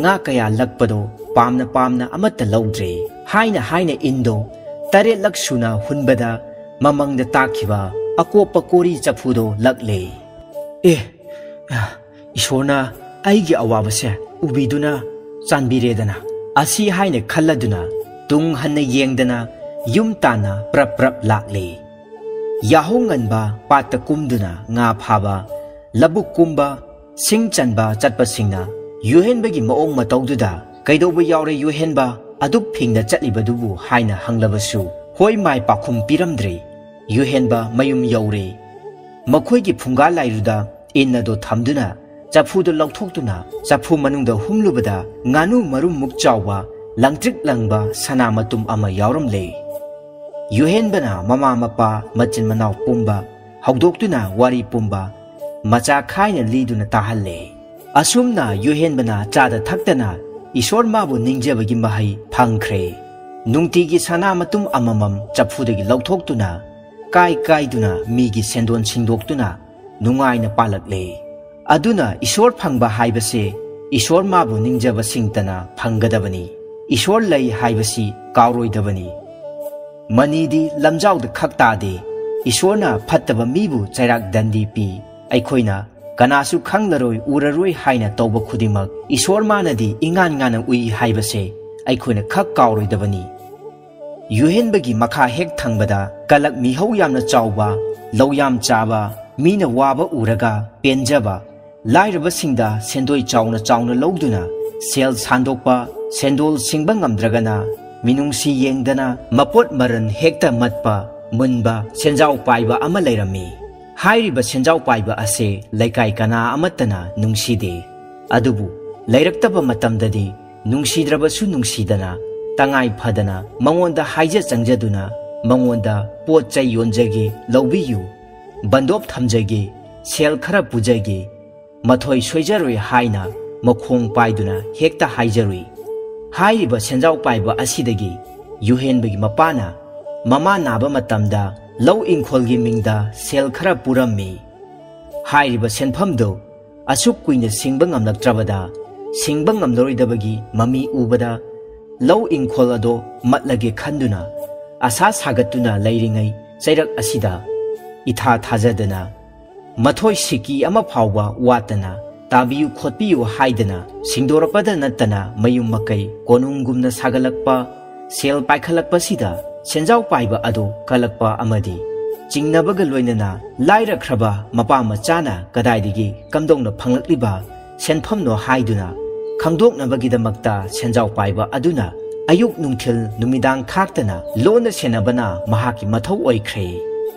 ꯉꯥ ꯀꯌꯥ ꯂꯛꯄꯗꯣ ꯄꯥꯝꯅ ꯄꯥꯝꯅ ꯑꯃꯠꯇ ꯂꯧꯗ꯭ꯔꯦ꯫ ꯍꯥꯏꯅ ꯍꯥꯏꯅ ꯏꯟꯗꯣ ꯇꯔꯦꯠꯂꯛ ꯁꯨꯅ ꯍꯨꯟꯕꯗ ꯃꯃꯪꯗ ꯇꯥꯛꯈꯤꯕ ꯑꯀꯣꯞꯄ ꯀꯣꯔꯤ ꯆꯐꯨꯗꯣ ꯂꯛꯂꯦ꯫ "ꯑꯦ, ꯑ, ꯏꯁꯣꯔꯅ ꯑꯩꯒꯤ ꯑꯋꯥꯕꯁꯦ ꯎꯕꯤꯗꯨꯅ ꯆꯥꯟꯕꯤꯔꯦꯗꯅ" ꯑꯁꯤ ꯍꯥꯏꯅ ꯈꯜꯂꯗꯨꯅ ꯇꯨꯡ ꯍꯟꯅ ꯌꯦꯡꯗꯅ ꯌꯨꯝ ꯇꯥꯟꯅ ꯄ꯭ꯔꯞ ꯄ꯭ꯔꯞ ꯂꯥꯛꯂꯦ꯫ ꯌꯥꯍꯧ ꯉꯟꯕ, ꯄꯥꯠꯇ ꯀꯨꯝꯗꯨꯅ ꯉꯥ ꯐꯥꯕ, ꯂꯧꯕꯨꯛ ꯀꯨꯝꯕ, ꯁꯤꯡ ꯆꯟꯕ ꯆꯠꯄꯁꯤꯡꯅ ꯌꯨꯍꯦꯟꯕꯒꯤ ꯃꯑꯣꯡ ꯃꯇꯧꯗꯨꯗ "ꯀꯩꯗꯧꯕ ꯌꯥꯎꯔꯦ ꯌꯨꯍꯦꯟꯕ, ꯑꯗꯨꯛ ꯐꯤꯡꯅ ꯆꯠꯂꯤꯕꯗꯨꯕꯨ?" ꯍꯥꯏꯅ ꯍꯪꯂꯕꯁꯨ ꯍꯣꯏ ꯃꯥꯏ ꯄꯥꯎꯈꯨꯝ ꯄꯤꯔꯝꯗ꯭ꯔꯦ꯫ ꯌꯨꯍꯦꯟꯕ ꯃꯌꯨꯝ ꯌꯧꯔꯦ꯫ ꯃꯈꯣꯏꯒꯤ ꯐꯨꯡꯒꯥ ꯂꯥꯏꯔꯨꯗ ꯏꯟ ꯑꯗꯨ ꯊꯝꯗꯨꯅ ꯆꯐꯨꯗꯨ ꯂꯧꯊꯣꯛꯇꯨꯅ ꯆꯐꯨ ꯃꯅꯨꯡꯗ ꯍꯨꯝꯂꯨꯕꯗ ꯉꯥꯅꯨ ꯃꯔꯨꯝꯃꯨꯛ ꯆꯥꯎꯕ ꯂꯪꯇ꯭ꯔꯤꯛ ꯂꯪꯕ ꯁꯅꯥ ꯃꯇꯨꯝ ꯑꯃ ꯌꯥꯎꯔꯝꯂꯦ꯫ ꯌꯨꯍꯦꯟꯕꯅ ꯃꯃꯥ ꯃꯄꯥ ꯃꯆꯤꯟ ꯃꯅꯥꯎ ꯄꯨꯝꯕ ꯍꯧꯗꯣꯛꯇꯨꯅ ꯋꯥꯔꯤ ꯄꯨꯝꯕ ꯃꯆꯥ ꯈꯥꯏꯅ ꯂꯤꯗꯨꯅ ꯇꯥꯍꯜꯂꯦ꯫ ꯑꯁꯨꯝꯅ ꯌꯨꯍꯦꯟꯕꯅ ꯆꯥꯗ ꯊꯛꯇꯅ ꯏꯁꯣꯔ ꯃꯥꯕꯨ ꯅꯤꯡꯖꯕꯒꯤ ꯃꯍꯩ ꯐꯪꯈ꯭ꯔꯦ꯫ ꯅꯨꯡꯇꯤꯒꯤ ꯁꯅꯥ ꯃꯇꯨꯝ ꯑꯃꯃꯝ ꯆꯐꯨꯗꯒꯤ ꯂꯧꯊꯣꯛꯇꯨꯅ ꯀꯥꯏ ꯀꯥꯏꯗꯨꯅ ꯃꯤꯒꯤ ꯁꯦꯟꯗꯣꯟ ꯁꯤꯡꯗꯣꯛꯇꯨꯅ ꯅꯨꯡꯉꯥꯏꯅ ꯄꯥꯜꯂꯛꯂꯦ꯫ ꯑꯗꯨꯅ ꯏꯁꯣꯔ ꯐꯪꯕ ꯍꯥꯏꯕꯁꯦ ꯏꯁꯣꯔ ꯃꯥꯕꯨ ꯅꯤꯡꯖꯕꯁꯤꯡꯇꯅ ꯐꯪꯒꯗꯕꯅꯤ꯫ ꯏꯁꯣꯔ ꯂꯩ ꯍꯥꯏꯕꯁꯤ ꯀꯥꯎꯔꯣꯏꯗꯕꯅꯤ꯫ ꯃꯅꯤꯗꯤ ꯂꯝꯖꯥꯎꯗ ꯈꯛ ꯇꯥꯗꯦ꯫ ꯏꯁꯣꯔꯅ ꯐꯠꯇꯕ ꯃꯤꯕꯨ ꯆꯩꯔꯥꯛ ꯗꯟꯗꯤ ꯄꯤ꯫ ꯑꯩꯈꯣꯏꯅ ꯀꯅꯥꯁꯨ ꯈꯪꯂꯔꯣꯏ, ꯎꯔꯔꯣꯏ ꯍꯥꯏꯅ ꯇꯧꯕ ꯈꯨꯗꯤꯡꯃꯛ ꯏꯁꯣꯔ ꯃꯥꯅꯗꯤ ꯏꯉꯥꯟ ꯉꯥꯟꯅ ꯎꯏ ꯍꯥꯏꯕꯁꯦ ꯑꯩꯈꯣꯏꯅ ꯈꯛ ꯀꯥꯎꯔꯣꯏꯗꯕꯅꯤ꯫ ꯌꯨꯍꯦꯟꯕꯒꯤ ꯃꯈꯥ ꯍꯦꯛ ꯊꯪꯕꯗ ꯀꯂꯛ ꯃꯤꯍꯧ ꯌꯥꯝꯅ ꯆꯥꯎꯕ, ꯂꯧ ꯌꯥꯝ ꯆꯥꯕ, ꯃꯤꯅ ꯋꯥꯕ ꯎꯔꯒ ꯄꯦꯟꯖꯕ, ꯂꯥꯏꯔꯕꯁꯤꯡꯗ ꯁꯦꯟꯗꯣꯏ ꯆꯥꯎꯅ ꯆꯥꯎꯅ ꯂꯧꯗꯨꯅ ꯁꯦꯜ ꯁꯥꯟꯗꯣꯛꯄ, ꯁꯦꯟꯗꯣꯜ ꯁꯤꯡꯕ ꯉꯝꯗ꯭ꯔꯒꯅ ꯃꯤꯅꯨꯡꯁꯤ ꯌꯦꯡꯗꯅ ꯃꯄꯣꯠ ꯃꯔꯟ ꯍꯦꯛꯇ ꯃꯠꯄ, ꯃꯨꯟꯕ ꯁꯦꯟꯖꯥꯎ ꯄꯥꯏꯕ ꯑꯃ ꯂꯩꯔꯝꯃꯤ꯫ ꯍꯥꯏꯔꯤꯕ ꯁꯦꯟꯖꯥꯎ ꯄꯥꯏꯕ ꯑꯁꯦ ꯂꯩꯀꯥꯏ ꯀꯅꯥ ꯑꯃꯠꯇꯅ ꯅꯨꯡꯁꯤꯗꯦ꯫ ꯑꯗꯨꯕꯨ ꯂꯩꯔꯛꯇꯕ ꯃꯇꯝꯗꯗꯤ ꯅꯨꯡꯁꯤꯗ꯭ꯔꯕꯁꯨ ꯅꯨꯡꯁꯤꯗꯅ, ꯇꯉꯥꯏ ꯐꯗꯅ ꯃꯉꯣꯟꯗ ꯍꯥꯏꯖ ꯆꯪꯖꯗꯨꯅ ꯃꯉꯣꯟꯗ ꯄꯣꯠ ꯆꯩ ꯌꯣꯟꯖꯒꯦ, ꯂꯧꯕꯤꯌꯨ, ꯕꯟꯗꯣꯞ ꯊꯝꯖꯒꯦ, ꯁꯦꯜ ꯈꯔ ꯄꯨꯖꯒꯦ, ꯃꯊꯣꯏ ꯁꯣꯏꯖꯔꯣꯏ ꯍꯥꯏꯅ ꯃꯈꯣꯡ ꯄꯥꯏꯗꯨꯅ ꯍꯦꯛꯇ ꯍꯥꯏꯖꯔꯨꯏ꯫ ꯍꯥꯏꯔꯤꯕ ꯁꯦꯟꯖꯥꯎ ꯄꯥꯏꯕ ꯑꯁꯤꯗꯒꯤ ꯌꯨꯍꯦꯟꯕꯒꯤ ꯃꯄꯥꯅ ꯃꯃꯥ ꯅꯥꯕ ꯃꯇꯝꯗ ꯂꯧ ꯏꯪꯈꯣꯜꯒꯤ ꯃꯤꯡꯗ ꯁꯦꯜ ꯈꯔ ꯄꯨꯔꯝꯃꯤ꯫ ꯍꯥꯏꯔꯤꯕ ꯁꯦꯟꯐꯝꯗꯨ ꯑꯁꯨꯛ ꯀꯨꯏꯅ ꯁꯤꯡꯕ ꯉꯝꯂꯛꯇ꯭ꯔꯕꯗ, ꯁꯤꯡꯕ ꯉꯝꯂꯔꯣꯏꯗꯕꯒꯤ ꯃꯃꯤ ꯎꯕꯗ, ꯂꯧ ꯏꯪꯈꯣꯜ ꯑꯗꯣ ꯃꯠꯂꯒꯦ ꯈꯟꯗꯨꯅ, ꯑꯁꯥ ꯁꯥꯒꯠꯇꯨꯅ ꯂꯩꯔꯤꯉꯩ ꯆꯩꯔꯛ ꯑꯁꯤꯗ ꯏꯊꯥ ꯊꯥꯖꯗꯅ, ꯃꯊꯣꯏ ꯁꯤꯀꯤ ꯑꯃ ꯐꯥꯎꯕ ꯋꯥꯠꯇꯅ ꯇꯥꯕꯤꯌꯨ ꯈꯣꯠꯄꯤꯌꯨ ꯍꯥꯏꯗꯅ ꯁꯤꯡꯗꯣꯔꯛꯄꯗ ꯅꯠꯇꯅ ꯃꯌꯨꯝ ꯃꯀꯩ ꯀꯣꯅꯨꯡꯒꯨꯝꯅ ꯁꯥꯒꯠꯂꯛꯄ, ꯁꯦꯜ ꯄꯥꯏꯈꯠꯂꯛꯄꯁꯤꯗ ꯁꯦꯟꯖꯥꯎ ꯄꯥꯏꯕ ꯑꯗꯨ ꯀꯜꯂꯛꯄ ꯑꯃꯗꯤ ꯆꯤꯡꯅꯕꯒ ꯂꯣꯏꯅꯅ ꯂꯥꯏꯔꯈ꯭ꯔꯕ ꯃꯄꯥ ꯃꯆꯥꯅ ꯀꯗꯥꯏꯗꯒꯤ ꯀꯝꯗꯧꯅ ꯐꯪꯂꯛꯂꯤꯕ ꯁꯦꯟꯐꯝꯅꯣ ꯍꯥꯏꯗꯨꯅ ꯈꯪꯗꯣꯛꯅꯕꯒꯤꯗꯃꯛꯇ ꯁꯦꯟꯖꯥꯎ ꯄꯥꯏꯕ ꯑꯗꯨꯅ ꯑꯌꯨꯛ ꯅꯨꯡꯊꯤꯜ ꯅꯨꯃꯤꯗꯥꯡ ꯈꯥꯛꯇꯅ ꯂꯣꯟꯅ ꯁꯦꯟꯅꯕꯅ ꯃꯍꯥꯛꯀꯤ ꯃꯊꯧ ꯑꯣꯏꯈ꯭ꯔꯦ꯫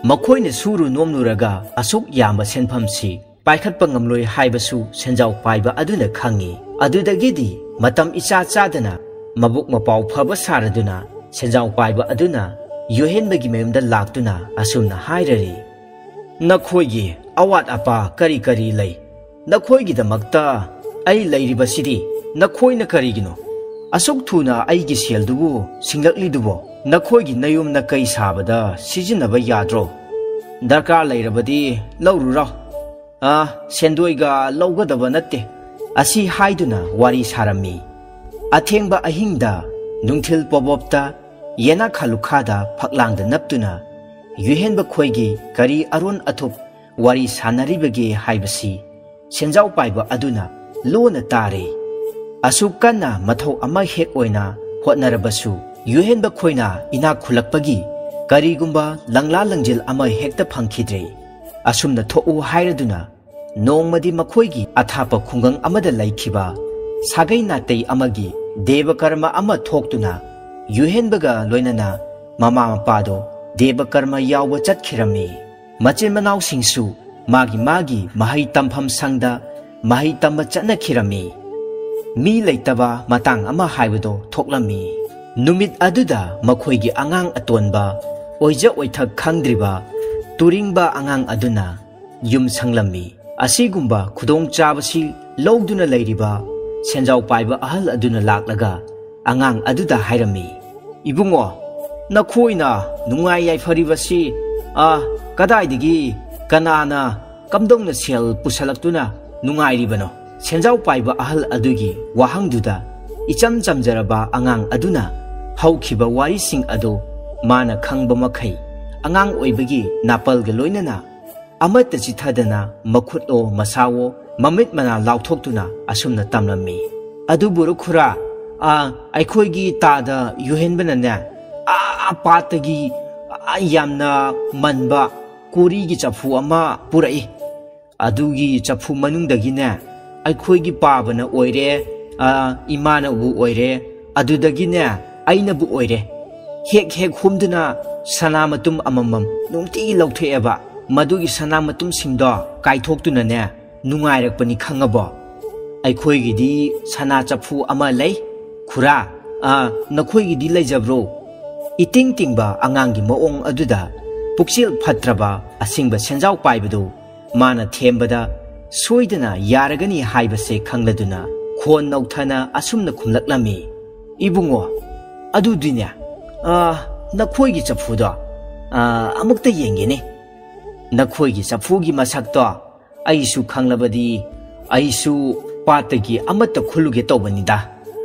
ꯃꯈꯣꯏꯅ ꯁꯨꯔꯨ ꯅꯣꯝꯂꯨꯔꯒ ꯑꯁꯨꯛ ꯌꯥꯝꯕ ꯁꯦꯟꯐꯝꯁꯤ ꯄꯥꯏꯈꯠꯄ ꯉꯝꯂꯣꯏ ꯍꯥꯏꯕꯁꯨ ꯁꯦꯟꯖꯥꯎ ꯄꯥꯏꯕ ꯑꯗꯨꯅ ꯈꯪꯉꯤ꯫ ꯑꯗꯨꯗꯒꯤꯗꯤ ꯃꯇꯝ ꯏꯆꯥ ꯆꯥꯗꯅ ꯃꯕꯨꯛ ꯃꯄꯥꯎ ꯐꯕ ꯁꯥꯔꯗꯨꯅ ꯁꯦꯟꯖꯥꯎ ꯄꯥꯏꯕ ꯑꯗꯨꯅ ꯌꯨꯍꯦꯟꯕꯒꯤ ꯃꯌꯨꯝꯗ ꯂꯥꯛꯇꯨꯅ ꯑꯁꯨꯝꯅ ꯍꯥꯏꯔꯔꯤ, ꯅꯈꯣꯏꯒꯤ ꯑꯋꯥꯠ ꯑꯄꯥ ꯀꯔꯤ ꯀꯔꯤ ꯂꯩ? ꯅꯈꯣꯏꯒꯤꯗꯃꯛꯇ ꯑꯩ ꯂꯩꯔꯤꯕꯁꯤꯗꯤ꯫ ꯅꯈꯣꯏꯅ ꯀꯔꯤꯒꯤꯅꯣ ꯑꯁꯨꯛ ꯊꯨꯅ ꯑꯩꯒꯤ ꯁꯦꯜꯗꯨꯕꯨ ꯁꯤꯡꯂꯛꯂꯤꯗꯨꯕꯣ? ꯅꯈꯣꯏꯒꯤ ꯅꯌꯨꯝ ꯅꯀꯩ ꯁꯥꯕꯗ ꯁꯤꯖꯤꯟꯅꯕ ꯌꯥꯗ꯭ꯔꯣ? ꯗꯔꯀꯥꯔ ꯂꯩꯔꯕꯗꯤ ꯂꯧꯔꯨꯔꯣ꯫ ꯑ, ꯁꯦꯟꯗꯣꯏꯒ ꯂꯧꯒꯗꯕ ꯅꯠꯇꯦ꯫ ꯑꯁꯤ ꯍꯥꯏꯗꯨꯅ ꯋꯥꯔꯤ ꯁꯥꯔꯝꯃꯤ꯫ ꯑꯊꯦꯡꯕ ꯑꯍꯤꯡꯗ ꯅꯨꯡꯊꯤꯜ ꯄꯣꯕꯣꯞꯇ ꯌꯦꯅꯥ ꯈꯥꯂꯨꯈꯥꯗ ꯐꯛꯂꯥꯡꯗ ꯅꯞꯇꯨꯅ ꯌꯨꯍꯦꯟꯕ ꯈꯣꯏꯒꯤ ꯀꯔꯤ ꯑꯔꯣꯟ ꯑꯊꯨꯞ ꯋꯥꯔꯤ ꯁꯥꯟꯅꯔꯤꯕꯒꯦ ꯍꯥꯏꯕꯁꯤ ꯁꯦꯟꯖꯥꯎ ꯄꯥꯏꯕ ꯑꯗꯨꯅ ꯂꯣꯟꯅ ꯇꯥꯔꯦ꯫ ꯑꯁꯨꯛ ꯀꯟꯅ ꯃꯊꯧ ꯑꯃ ꯍꯦꯛ ꯑꯣꯏꯅ ꯍꯣꯠꯅꯔꯕꯁꯨ ꯌꯨꯍꯦꯟꯕ ꯈꯣꯏꯅ ꯏꯅꯥꯛ ꯈꯨꯜꯂꯛꯄꯒꯤ ꯀꯔꯤꯒꯨꯝꯕ ꯂꯪꯂꯥ ꯂꯪꯖꯤꯜ ꯑꯃ ꯍꯦꯛꯇ ꯐꯪꯈꯤꯗ꯭ꯔꯦ꯫ ꯑꯁꯨꯝꯅ ꯊꯣꯛꯎ ꯍꯥꯏꯔꯗꯨꯅ ꯅꯣꯡꯃꯗꯤ ꯃꯈꯣꯏꯒꯤ ꯑꯊꯥꯞꯄ ꯈꯨꯡꯒꯪ ꯑꯃꯗ ꯂꯩꯈꯤꯕ ꯁꯥꯒꯩ ꯅꯥꯇꯩ ꯑꯃꯒꯤ ꯗꯦꯕ ꯀꯔꯃ ꯑꯃ ꯊꯣꯛꯇꯨꯅ ꯌꯨꯍꯦꯟꯕꯒ ꯂꯣꯏꯅꯅ ꯃꯃꯥ ꯃꯄꯥꯗꯣ ꯗꯦꯕ ꯀꯔꯃ ꯌꯥꯎꯕ ꯆꯠꯈꯤꯔꯝꯃꯤ꯫ ꯃꯆꯤꯟ ꯃꯅꯥꯎꯁꯤꯡꯁꯨ ꯃꯥꯒꯤ ꯃꯥꯒꯤ ꯃꯍꯩ ꯇꯝꯐꯝ ꯁꯪꯗ ꯃꯍꯩ ꯇꯝꯕ ꯆꯠꯅꯈꯤꯔꯝꯃꯤ꯫ ꯃꯤ ꯂꯩꯇꯕ ꯃꯇꯥꯡ ꯑꯃ ꯍꯥꯏꯕꯗꯣ ꯊꯣꯛꯂꯝꯃꯤ꯫ ꯅꯨꯃꯤꯠ ꯑꯗꯨꯗ ꯃꯈꯣꯏꯒꯤ ꯑꯉꯥꯡ ꯑꯇꯣꯟꯕ, ꯑꯣꯏꯖ ꯑꯣꯏꯊꯛ ꯈꯪꯗ꯭ꯔꯤꯕ ꯇꯨꯔꯤꯡꯕ ꯑꯉꯥꯡ ꯑꯗꯨꯅ ꯌꯨꯝ ꯁꯪꯂꯝꯃꯤ꯫ ꯑꯁꯤꯒꯨꯝꯕ ꯈꯨꯗꯣꯡꯆꯥꯕꯁꯤ ꯂꯧꯗꯨꯅ ꯂꯩꯔꯤꯕ ꯁꯦꯟꯖꯥꯎ ꯄꯥꯏꯕ ꯑꯍꯜ ꯑꯗꯨꯅ ꯂꯥꯛꯂꯒ ꯑꯉꯥꯡ ꯑꯗꯨꯗ ꯍꯥꯏꯔꯝꯃꯤ, "ꯏꯕꯨꯡꯉꯣ, ꯅꯈꯣꯏꯅ ꯅꯨꯡꯉꯥꯏ ꯌꯥꯏꯐꯔꯤꯕꯁꯤ, ꯑ, ꯀꯗꯥꯏꯗꯒꯤ, ꯀꯅꯥꯅ, ꯀꯝꯗꯧꯅ ꯁꯦꯜ ꯄꯨꯁꯜꯂꯛꯇꯨꯅ ꯅꯨꯡꯉꯥꯏꯔꯤꯕꯅꯣ?" ꯁꯦꯟꯖꯥꯎ ꯄꯥꯏꯕ ꯑꯍꯜ ꯑꯗꯨꯒꯤ ꯋꯥꯍꯪꯗꯨꯗ ꯏꯆꯝ ꯆꯝꯖꯔꯕ ꯑꯉꯥꯡ ꯑꯗꯨꯅ ꯍꯧꯈꯤꯕ ꯋꯥꯔꯤꯁꯤꯡ ꯑꯗꯨ ꯃꯥꯅ ꯈꯪꯕ ꯃꯈꯩ ꯑꯉꯥꯡ ꯑꯣꯏꯕꯒꯤ ꯅꯥꯄꯜꯒ ꯂꯣꯏꯅꯅ ꯑꯃꯠꯇ ꯆꯤꯊꯗꯅ ꯃꯈꯨꯠꯑꯣ ꯃꯁꯥꯋꯣ ꯃꯃꯤꯠ ꯃꯅꯥ ꯂꯥꯎꯊꯣꯛꯇꯨꯅ ꯑꯁꯨꯝꯅ ꯇꯝꯂꯝꯃꯤ꯫ "ꯑꯗꯨꯕꯨ ꯈꯨꯔꯥ, ꯑ, ꯑꯩꯈꯣꯏꯒꯤ ꯇꯥꯗ ꯌꯨꯍꯦꯟꯕꯅꯅꯦ, ꯑꯥ ꯄꯥꯠꯇꯒꯤ, ꯑꯥ ꯌꯥꯝꯅ ꯃꯟꯕ ꯀꯣꯔꯤꯒꯤ ꯆꯐꯨ ꯑꯃ ꯄꯨꯔꯛꯏ꯫ ꯑꯗꯨꯒꯤ ꯆꯐꯨ ꯃꯅꯨꯡꯗꯒꯤꯅꯦ, ꯑꯩꯈꯣꯏꯒꯤ ꯄꯥꯕꯅ ꯑꯣꯏꯔꯦ, ꯑ, ꯏꯃꯥꯅꯕꯨ ꯑꯣꯏꯔꯦ, ꯑꯗꯨꯗꯒꯤꯅꯦ, ꯑꯩꯅꯕꯨ ꯑꯣꯏꯔꯦ, ꯍꯦꯛ ꯍꯦꯛ ꯍꯨꯝꯗꯨꯅ ꯁꯅꯥ ꯃꯇꯨꯝ ꯑꯃꯃꯝ ꯅꯨꯡꯇꯤꯒꯤ ꯂꯧꯊꯣꯛꯑꯦꯕ꯫ ꯃꯗꯨꯒꯤ ꯁꯅꯥ ꯃꯇꯨꯝꯁꯤꯡꯗꯣ ꯀꯥꯏꯊꯣꯛꯇꯨꯅꯅꯦ ꯅꯨꯡꯉꯥꯏꯔꯛꯄꯅꯤ, ꯈꯪꯉꯕꯣ? ꯑꯩꯈꯣꯏꯒꯤꯗꯤ ꯁꯅꯥ ꯆꯐꯨ ꯑꯃ ꯂꯩ꯫ ꯈꯨꯔꯥ, ꯑ, ꯅꯈꯣꯏꯒꯤꯗꯤ ꯂꯩꯖꯕ꯭ꯔꯣ?" ꯏꯇꯤꯡ ꯇꯤꯡꯕ ꯑꯉꯥꯡꯒꯤ ꯃꯑꯣꯡ ꯑꯗꯨꯗ ꯄꯨꯛꯆꯦꯜ ꯐꯠꯇ꯭ꯔꯕ ꯑꯁꯤꯡꯕ ꯁꯦꯟꯖꯥꯎ ꯄꯥꯏꯕꯗꯨ ꯃꯥꯅ ꯊꯦꯝꯕꯗ ꯁꯣꯏꯗꯅ ꯌꯥꯔꯒꯅꯤ ꯍꯥꯏꯕꯁꯦ ꯈꯪꯂꯗꯨꯅ ꯈꯣꯟ ꯅꯧꯊꯅ ꯑꯁꯨꯝꯅ ꯈꯨꯝꯂꯛꯂꯝꯃꯤ, "ꯏꯕꯨꯡꯉꯣ, ꯑꯗꯨꯗꯤꯅꯦ, ꯑ, ꯅꯈꯣꯏꯒꯤ ꯆꯐꯨꯗꯣ, ꯑ, ꯑꯃꯨꯛꯇ ꯌꯦꯡꯒꯦꯅꯦ꯫ ꯅꯈꯣꯏꯒꯤ ꯆꯐꯨꯒꯤ ꯃꯁꯛꯇꯣ ꯑꯩꯁꯨ ꯈꯪꯂꯕꯗꯤ ꯑꯩꯁꯨ ꯄꯥꯠꯇꯒꯤ ꯑꯃꯠꯇ ꯈꯨꯜꯂꯨꯒꯦ ꯇꯧꯕꯅꯤꯗ꯫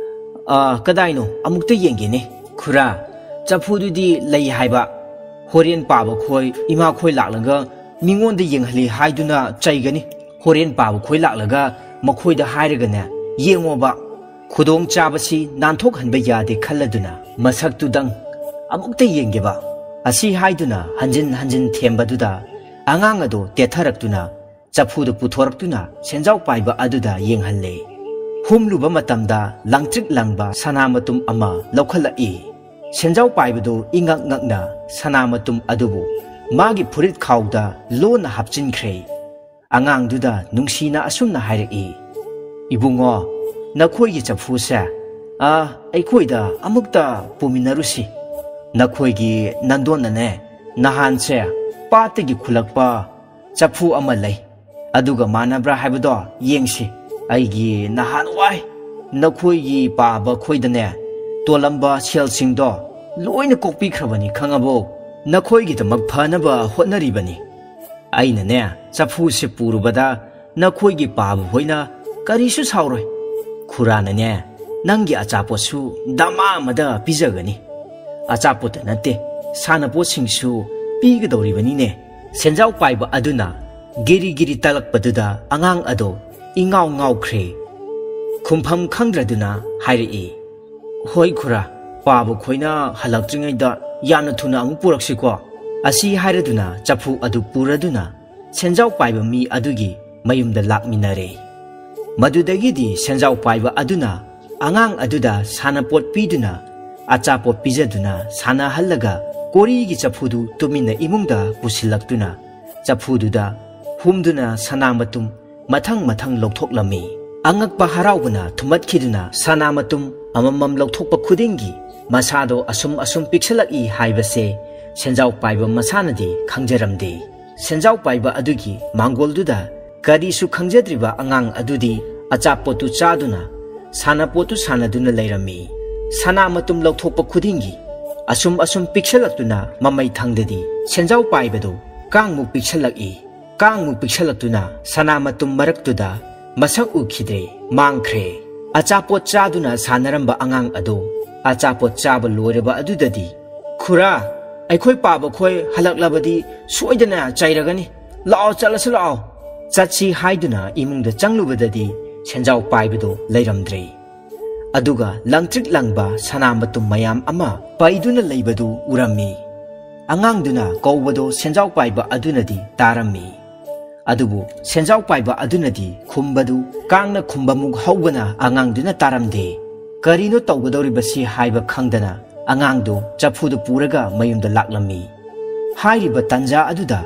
ꯑ, ꯀꯗꯥꯏꯅꯣ? ꯑꯃꯨꯛꯇ ꯌꯦꯡꯒꯦꯅꯦ꯫ ꯈꯨꯔꯥ, ꯆꯐꯨꯗꯨꯗꯤ ꯂꯩ ꯍꯥꯏꯕ꯫ ꯍꯣꯔꯦꯟ ꯄꯥꯕ ꯈꯣꯏ, ꯏꯃꯥ ꯈꯣꯏ ꯂꯥꯛꯂꯒ ꯃꯤꯉꯣꯟꯗ ꯌꯦꯡꯍꯜꯂꯤ ꯍꯥꯏꯗꯨꯅ ꯆꯩꯒꯅꯤ꯫ ꯍꯣꯔꯦꯟ ꯄꯥꯕ ꯈꯣꯏ ꯂꯥꯛꯂꯒ ꯃꯈꯣꯏꯗ ꯍꯥꯏꯔꯒꯅꯦ, ꯌꯦꯡꯉꯣꯕ, ꯈꯨꯗꯣꯡ ꯆꯥꯕꯁꯤ ꯅꯥꯟꯊꯣꯛꯍꯟꯕ ꯌꯥꯗꯦ ꯈꯜꯂꯗꯨꯅ ꯃꯁꯛꯇꯨꯗꯪ ꯑꯃꯨꯛꯇ ꯌꯦꯡꯒꯦꯕ"꯫ ꯑꯁꯤ ꯍꯥꯏꯗꯨꯅ ꯍꯟꯖꯤꯟ ꯍꯟꯖꯤꯟ ꯊꯦꯝꯕꯗꯨꯗ ꯑꯉꯥꯡ ꯑꯗꯨ ꯇꯦꯊꯔꯛꯇꯨꯅ ꯆꯐꯨꯗꯨ ꯄꯨꯊꯣꯔꯛꯇꯨꯅ ꯁꯦꯟꯖꯥꯎ ꯄꯥꯏꯕ ꯑꯗꯨꯗ ꯌꯦꯡꯍꯜꯂꯦ꯫ ꯍꯨꯝꯂꯨꯕ ꯃꯇꯝꯗ ꯂꯪꯇ꯭ꯔꯤꯛ ꯂꯪꯕ ꯁꯅꯥ ꯃꯇꯨꯝ ꯑꯃ ꯂꯧꯈꯠꯂꯛꯏ꯫ ꯁꯦꯟꯖꯥꯎ ꯄꯥꯏꯕꯗꯨ ꯏꯉꯛ ꯉꯛꯅ ꯁꯅꯥ ꯃꯇꯨꯝ ꯑꯗꯨꯕꯨ ꯃꯥꯒꯤ ꯐꯨꯔꯤꯠ ꯈꯥꯎꯗ ꯂꯣꯟꯅ ꯍꯥꯞꯆꯤꯟꯈ꯭ꯔꯦ꯫ ꯑꯉꯥꯡꯗꯨꯗ ꯅꯨꯡꯁꯤꯅ ꯑꯁꯨꯝꯅ ꯍꯥꯏꯔꯛꯏ, "ꯏꯕꯨꯡꯉꯣ, ꯅꯈꯣꯏꯒꯤ ꯆꯐꯨꯁꯦ, ꯑ, ꯑꯩꯈꯣꯏꯗ ꯑꯃꯨꯛꯇ ꯄꯨꯃꯤꯟꯅꯔꯨꯁꯤ꯫ ꯅꯈꯣꯏꯒꯤ ꯅꯟꯗꯣꯟꯅꯅꯦ, ꯅꯍꯥꯟꯁꯦ ꯄꯥꯠꯇꯒꯤ ꯈꯨꯜꯂꯛꯄ ꯆꯐꯨ ꯑꯃ ꯂꯩ꯫ ꯑꯗꯨꯒ ꯃꯥꯟꯅꯕ꯭ꯔꯥ ꯍꯥꯏꯕꯗꯣ ꯌꯦꯡꯁꯤ꯫ ꯑꯩꯒꯤ ꯅꯍꯥꯟꯋꯥꯏ ꯅꯈꯣꯏꯒꯤ ꯄꯥꯕ ꯈꯣꯏꯗꯅꯦ ꯇꯣꯜꯂꯝꯕ ꯁꯦꯜꯁꯤꯡꯗꯣ ꯂꯣꯏꯅ ꯀꯣꯛꯄꯤꯈ꯭ꯔꯕꯅꯤ, ꯈꯪꯉꯕꯣ? ꯅꯈꯣꯏꯒꯤꯗꯃꯛ ꯐꯅꯕ ꯍꯣꯠꯅꯔꯤꯕꯅꯤ꯫ ꯑꯩꯅꯅꯦ, ꯆꯐꯨꯁꯦ ꯄꯨꯔꯨꯕꯗ ꯅꯈꯣꯏꯒꯤ ꯄꯥꯕ ꯍꯣꯏꯅ ꯀꯔꯤꯁꯨ ꯁꯥꯎꯔꯣꯏ꯫ ꯈꯨꯔꯥꯅꯅꯦ, ꯅꯪꯒꯤ ꯑꯆꯥꯄꯣꯠꯁꯨ ꯗꯃꯥ ꯑꯃꯗ ꯄꯤꯖꯒꯅꯤ꯫ ꯑꯆꯥꯄꯣꯠꯇ ꯅꯠꯇꯦ, ꯁꯥꯟꯅꯄꯣꯠꯁꯤꯡꯁꯨ ꯄꯤꯒꯗꯧꯔꯤꯕꯅꯤꯅꯦ"꯫ ꯁꯦꯟꯖꯥꯎ ꯄꯥꯏꯕ ꯑꯗꯨꯅ ꯒꯤꯔꯤ ꯒꯤꯔꯤ ꯇꯛꯂꯛꯄꯗꯨꯗ ꯑꯉꯥꯡ ꯑꯗꯣ ꯏꯉꯥꯎ ꯉꯥꯎꯈ꯭ꯔꯦ꯫ ꯈꯨꯝꯐꯝ ꯈꯪꯗ꯭ꯔꯗꯨꯅ ꯍꯥꯏꯔꯛꯏ, "ꯍꯣꯏ ꯈꯨꯔꯥ, ꯄꯥꯕ ꯈꯣꯏꯅ ꯍꯜꯂꯛꯇ꯭ꯔꯤꯉꯩꯗ ꯌꯥꯝꯅ ꯊꯨꯅ ꯑꯃꯨꯛ ꯄꯨꯔꯛꯁꯤꯀꯣ"꯫ ꯑꯁꯤ ꯍꯥꯏꯔꯗꯨꯅ ꯆꯐꯨ ꯑꯗꯨ ꯄꯨꯔꯗꯨꯅ ꯁꯦꯟꯖꯥꯎ ꯄꯥꯏꯕ ꯃꯤ ꯑꯗꯨꯒꯤ ꯃꯌꯨꯝꯗ ꯂꯥꯛꯃꯤꯟꯅꯔꯦ꯫ ꯃꯗꯨꯗꯒꯤꯗꯤ ꯁꯦꯟꯖꯥꯎ ꯄꯥꯏꯕ ꯑꯗꯨꯅ ꯑꯉꯥꯡ ꯑꯗꯨꯗ ꯁꯥꯟꯅꯄꯣꯠ ꯄꯤꯗꯨꯅ, ꯑꯆꯥꯄꯣꯠ ꯄꯤꯖꯗꯨꯅ ꯁꯥꯟꯅꯍꯜꯂꯒ ꯀꯣꯔꯤꯒꯤ ꯆꯐꯨꯗꯨ ꯇꯨꯃꯤꯟꯅ ꯏꯃꯨꯡꯗ ꯄꯨꯁꯤꯜꯂꯛꯇꯨꯅ ꯆꯐꯨꯗꯨꯗ ꯍꯨꯝꯗꯨꯅ ꯁꯅꯥ ꯃꯇꯨꯝ ꯃꯊꯪ ꯃꯊꯪ ꯂꯧꯊꯣꯛꯂꯝꯃꯤ꯫ ꯑꯉꯛꯄ ꯍꯔꯥꯎꯕꯅ ꯊꯨꯝꯍꯠꯈꯤꯗꯨꯅ ꯁꯅꯥ ꯃꯇꯨꯝ ꯑꯃꯃꯝ ꯂꯧꯊꯣꯛꯄ ꯈꯨꯗꯤꯡꯒꯤ ꯃꯁꯥꯗꯣ ꯑꯁꯨꯝ ꯑꯁꯨꯝ ꯄꯤꯛꯁꯤꯜꯂꯛꯏ ꯍꯥꯏꯕꯁꯦ ꯁꯦꯟꯖꯥꯎ ꯄꯥꯏꯕ ꯃꯁꯥꯅꯗꯤ ꯈꯪꯖꯔꯝꯗꯦ꯫ ꯁꯦꯟꯖꯥꯎ ꯄꯥꯏꯕ ꯑꯗꯨꯒꯤ ꯃꯥꯡꯒꯣꯜꯗꯨꯗ ꯀꯔꯤꯁꯨ ꯈꯪꯖꯗ꯭ꯔꯤꯕ ꯑꯉꯥꯡ ꯑꯗꯨꯗꯤ ꯑꯆꯥꯄꯣꯠꯇꯨ ꯆꯥꯗꯨꯅ, ꯁꯥꯟꯅꯄꯣꯠꯇꯨ ꯁꯥꯟꯅꯗꯨꯅ ꯂꯩꯔꯝꯃꯤ꯫ ꯁꯅꯥ ꯃꯇꯨꯝ ꯂꯧꯊꯣꯛꯄ ꯈꯨꯗꯤꯡꯒꯤ ꯑꯁꯨꯝ ꯑꯁꯨꯝ ꯄꯤꯛꯁꯜꯂꯛꯇꯨꯅ ꯃꯃꯩ ꯊꯪꯗꯗꯤ ꯁꯦꯟꯖꯥꯎ ꯄꯥꯏꯕꯗꯨ ꯀꯥꯡꯃꯨꯛ ꯄꯤꯛꯁꯜꯂꯛꯏ꯫ ꯀꯥꯡꯃꯨꯛ ꯄꯤꯛꯁꯜꯂꯛꯇꯨꯅ ꯁꯅꯥ ꯃꯇꯨꯝ ꯃꯔꯛꯇꯨꯗ ꯃꯁꯛ ꯎꯈꯤꯗ꯭ꯔꯦ, ꯃꯥꯡꯈ꯭ꯔꯦ꯫ ꯑꯆꯥꯄꯣꯠ ꯆꯥꯗꯨꯅ ꯁꯥꯟꯅꯔꯝꯕ ꯑꯉꯥꯡ ꯑꯗꯨ ꯑꯆꯥꯄꯣꯠ ꯆꯥꯕ ꯂꯣꯏꯔꯕ ꯑꯗꯨꯗꯗꯤ, "ꯈꯨꯔꯥ, ꯑꯩꯈꯣꯏ ꯄꯥꯕ ꯈꯣꯏ ꯍꯜꯂꯛꯂꯕꯗꯤ ꯁꯣꯏꯗꯅ ꯆꯩꯔꯒꯅꯤ꯫ ꯂꯥꯛꯑꯣ, ꯆꯠꯂꯁꯤ ꯂꯥꯛꯑꯣ꯫" ꯆꯠꯁꯤ ꯍꯥꯏꯗꯨꯅ ꯏꯃꯨꯡꯗ ꯆꯪꯂꯨꯕꯗꯗꯤ ꯁꯦꯟꯖꯥꯎ ꯄꯥꯏꯕꯗꯨ ꯂꯩꯔꯝꯗ꯭ꯔꯦ꯫ ꯑꯗꯨꯒ ꯂꯪꯇ꯭ꯔꯤꯛ ꯂꯪꯕ ꯁꯅꯥ ꯃꯇꯨꯝ ꯃꯌꯥꯝ ꯑꯃ ꯄꯩꯗꯨꯅ ꯂꯩꯕꯗꯨ ꯎꯔꯝꯃꯤ꯫ ꯑꯉꯥꯡꯗꯨꯅ ꯀꯧꯕꯗꯨ ꯁꯦꯟꯖꯥꯎ ꯄꯥꯏꯕ ꯑꯗꯨꯅꯗꯤ ꯇꯥꯔꯝꯃꯤ꯫ ꯑꯗꯨꯕꯨ ꯁꯦꯟꯖꯥꯎ ꯄꯥꯏꯕ ꯑꯗꯨꯅꯗꯤ ꯈꯨꯝꯕꯗꯨ ꯀꯥꯡꯅ ꯈꯨꯝꯕꯃꯨꯛ ꯍꯧꯕꯅ ꯑꯉꯥꯡꯗꯨꯅ ꯇꯥꯔꯝꯗꯦ꯫ ꯀꯔꯤꯅꯣ ꯇꯧꯒꯗꯧꯔꯤꯕꯁꯤ ꯍꯥꯏꯕ ꯈꯪꯗꯅ ꯑꯉꯥꯡꯗꯨ ꯆꯐꯨꯗꯨ ꯄꯨꯔꯒ ꯃꯌꯨꯝꯗ ꯂꯥꯛꯂꯝꯃꯤ꯫ ꯍꯥꯏꯔꯤꯕ ꯇꯟꯖꯥ ꯑꯗꯨꯗ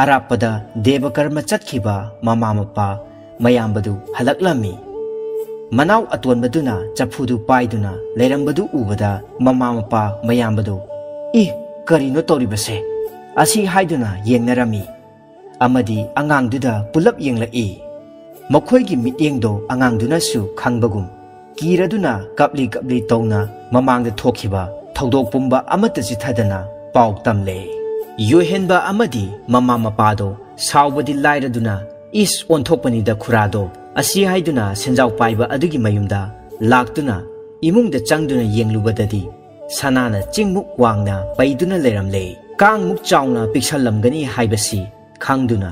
ꯑꯔꯥꯞꯄꯗ ꯗꯦꯕ ꯀꯔꯃ ꯆꯠꯈꯤꯕ ꯃꯃꯥ ꯃꯄꯥ ꯃꯌꯥꯝꯕꯗꯨ ꯍꯜꯂꯛꯂꯝꯃꯤ꯫ ꯃꯅꯥꯎ ꯑꯇꯣꯟꯕꯗꯨꯅ ꯆꯐꯨꯗꯨ ꯄꯥꯏꯗꯨꯅ ꯂꯩꯔꯝꯕꯗꯨ ꯎꯕꯗ ꯃꯃꯥ ꯃꯄꯥ ꯃꯌꯥꯝꯕꯗꯨ, "ꯏ, ꯀꯔꯤꯅꯣ ꯇꯧꯔꯤꯕꯁꯦ?" ꯑꯁꯤ ꯍꯥꯏꯗꯨꯅ ꯌꯦꯡꯅꯔꯝꯃꯤ꯫ ꯑꯃꯗꯤ ꯑꯉꯥꯡꯗꯨꯗ ꯄꯨꯂꯞ ꯌꯦꯡꯂꯛꯏ꯫ ꯃꯈꯣꯏꯒꯤ ꯃꯤꯠꯌꯦꯡꯗꯣ ꯑꯉꯥꯡꯗꯨꯅꯁꯨ ꯈꯪꯕꯒꯨꯝ ꯀꯤꯔꯗꯨꯅ ꯀꯞꯂꯤ ꯀꯞꯂꯤ ꯇꯧꯅ ꯃꯃꯥꯡꯗ ꯊꯣꯛꯈꯤꯕ ꯊꯧꯗꯣꯛ ꯄꯨꯝꯕ ꯑꯃꯠꯇ ꯆꯤꯊꯗꯅ ꯄꯥꯎ ꯇꯝꯂꯦ꯫ ꯌꯣꯏꯍꯦꯟꯕ ꯑꯃꯗꯤ ꯃꯃꯥ ꯃꯄꯥꯗꯣ ꯁꯥꯎꯕꯗꯤ ꯂꯥꯏꯔꯗꯨꯅ, "ꯏꯁ, ꯑꯣꯟꯊꯣꯛꯄꯅꯤꯗ ꯈꯨꯔꯥꯗꯣ" ꯑꯁꯤ ꯍꯥꯏꯗꯨꯅ ꯁꯦꯟꯖꯥꯎ ꯄꯥꯏꯕ ꯑꯗꯨꯒꯤ ꯃꯌꯨꯝꯗ ꯂꯥꯛꯇꯨꯅ ꯏꯃꯨꯡꯗ ꯆꯪꯗꯨꯅ ꯌꯦꯡꯂꯨꯕꯗꯗꯤ ꯁꯅꯥꯅ ꯆꯤꯡꯃꯨꯛ ꯋꯥꯡꯅ ꯄꯩꯗꯨꯅ ꯂꯩꯔꯝꯂꯦ꯫ ꯀꯥꯡꯃꯨꯛ ꯆꯥꯎꯅ ꯄꯤꯛꯁꯜꯂꯝꯒꯅꯤ ꯍꯥꯏꯕꯁꯤ ꯈꯪꯗꯨꯅ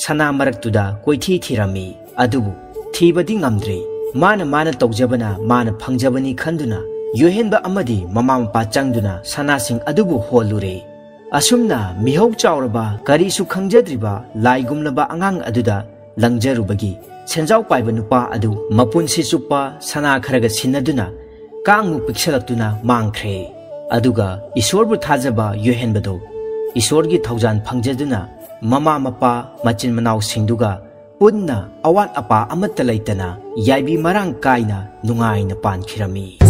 ꯁꯅꯥ ꯃꯔꯛꯇꯨꯗ ꯀꯣꯏꯊꯤ ꯊꯤꯔꯝꯃꯤ꯫ ꯑꯗꯨꯕꯨ ꯊꯤꯕꯗꯤ ꯉꯝꯗ꯭ꯔꯦ꯫ ꯃꯥꯅ ꯃꯥꯅ ꯇꯧꯖꯕꯅ ꯃꯥꯅ ꯐꯪꯖꯕꯅꯤ ꯈꯟꯗꯨꯅ ꯌꯣꯏꯍꯦꯟꯕ ꯑꯃꯗꯤ ꯃꯃꯥ ꯃꯄꯥ ꯆꯪꯗꯨꯅ ꯁꯅꯥꯁꯤꯡ ꯑꯗꯨꯕꯨ ꯍꯣꯜꯂꯨꯔꯦ꯫ ꯑꯁꯨꯝꯅ ꯃꯤꯍꯧ ꯆꯥꯎꯔꯕ ꯀꯔꯤꯁꯨ ꯈꯪꯖꯗ꯭ꯔꯤꯕ ꯂꯥꯏꯒꯨꯝꯂꯕ ꯑꯉꯥꯡ ꯑꯗꯨꯗ ꯂꯪꯖꯔꯨꯕꯒꯤ ꯁꯦꯟꯖꯥꯎ ꯄꯥꯏꯕ ꯅꯨꯄꯥ ꯑꯗꯨ ꯃꯄꯨꯟꯁꯤ ꯆꯨꯞꯄ ꯁꯅꯥ ꯈꯔꯒ ꯁꯤꯟꯅꯗꯨꯅ ꯀꯥꯡꯃꯨꯛ ꯄꯤꯛꯁꯜꯂꯛꯇꯨꯅ ꯃꯥꯡꯈ꯭ꯔꯦ꯫ ꯑꯗꯨꯒ ꯏꯁꯣꯔꯕꯨ ꯊꯥꯖꯕ ꯌꯣꯏꯍꯦꯟꯕꯗꯨ ꯏꯁꯣꯔꯒꯤ ꯊꯧꯖꯥꯜ ꯐꯪꯖꯗꯨꯅ ꯃꯃꯥ ꯃꯄꯥ ꯃꯆꯤꯟ ꯃꯅꯥꯎꯁꯤꯡꯗꯨꯒ ꯄꯨꯟꯅ ꯑꯋꯥꯠ ꯑꯄꯥ ꯑꯃꯠꯇ ꯂꯩꯇꯅ ꯌꯥꯏꯕꯤ ꯃꯔꯥꯡ ꯀꯥꯏꯅ ꯅꯨꯡꯉꯥꯏꯅ ꯄꯥꯟꯈꯤꯔꯝꯃꯤ꯫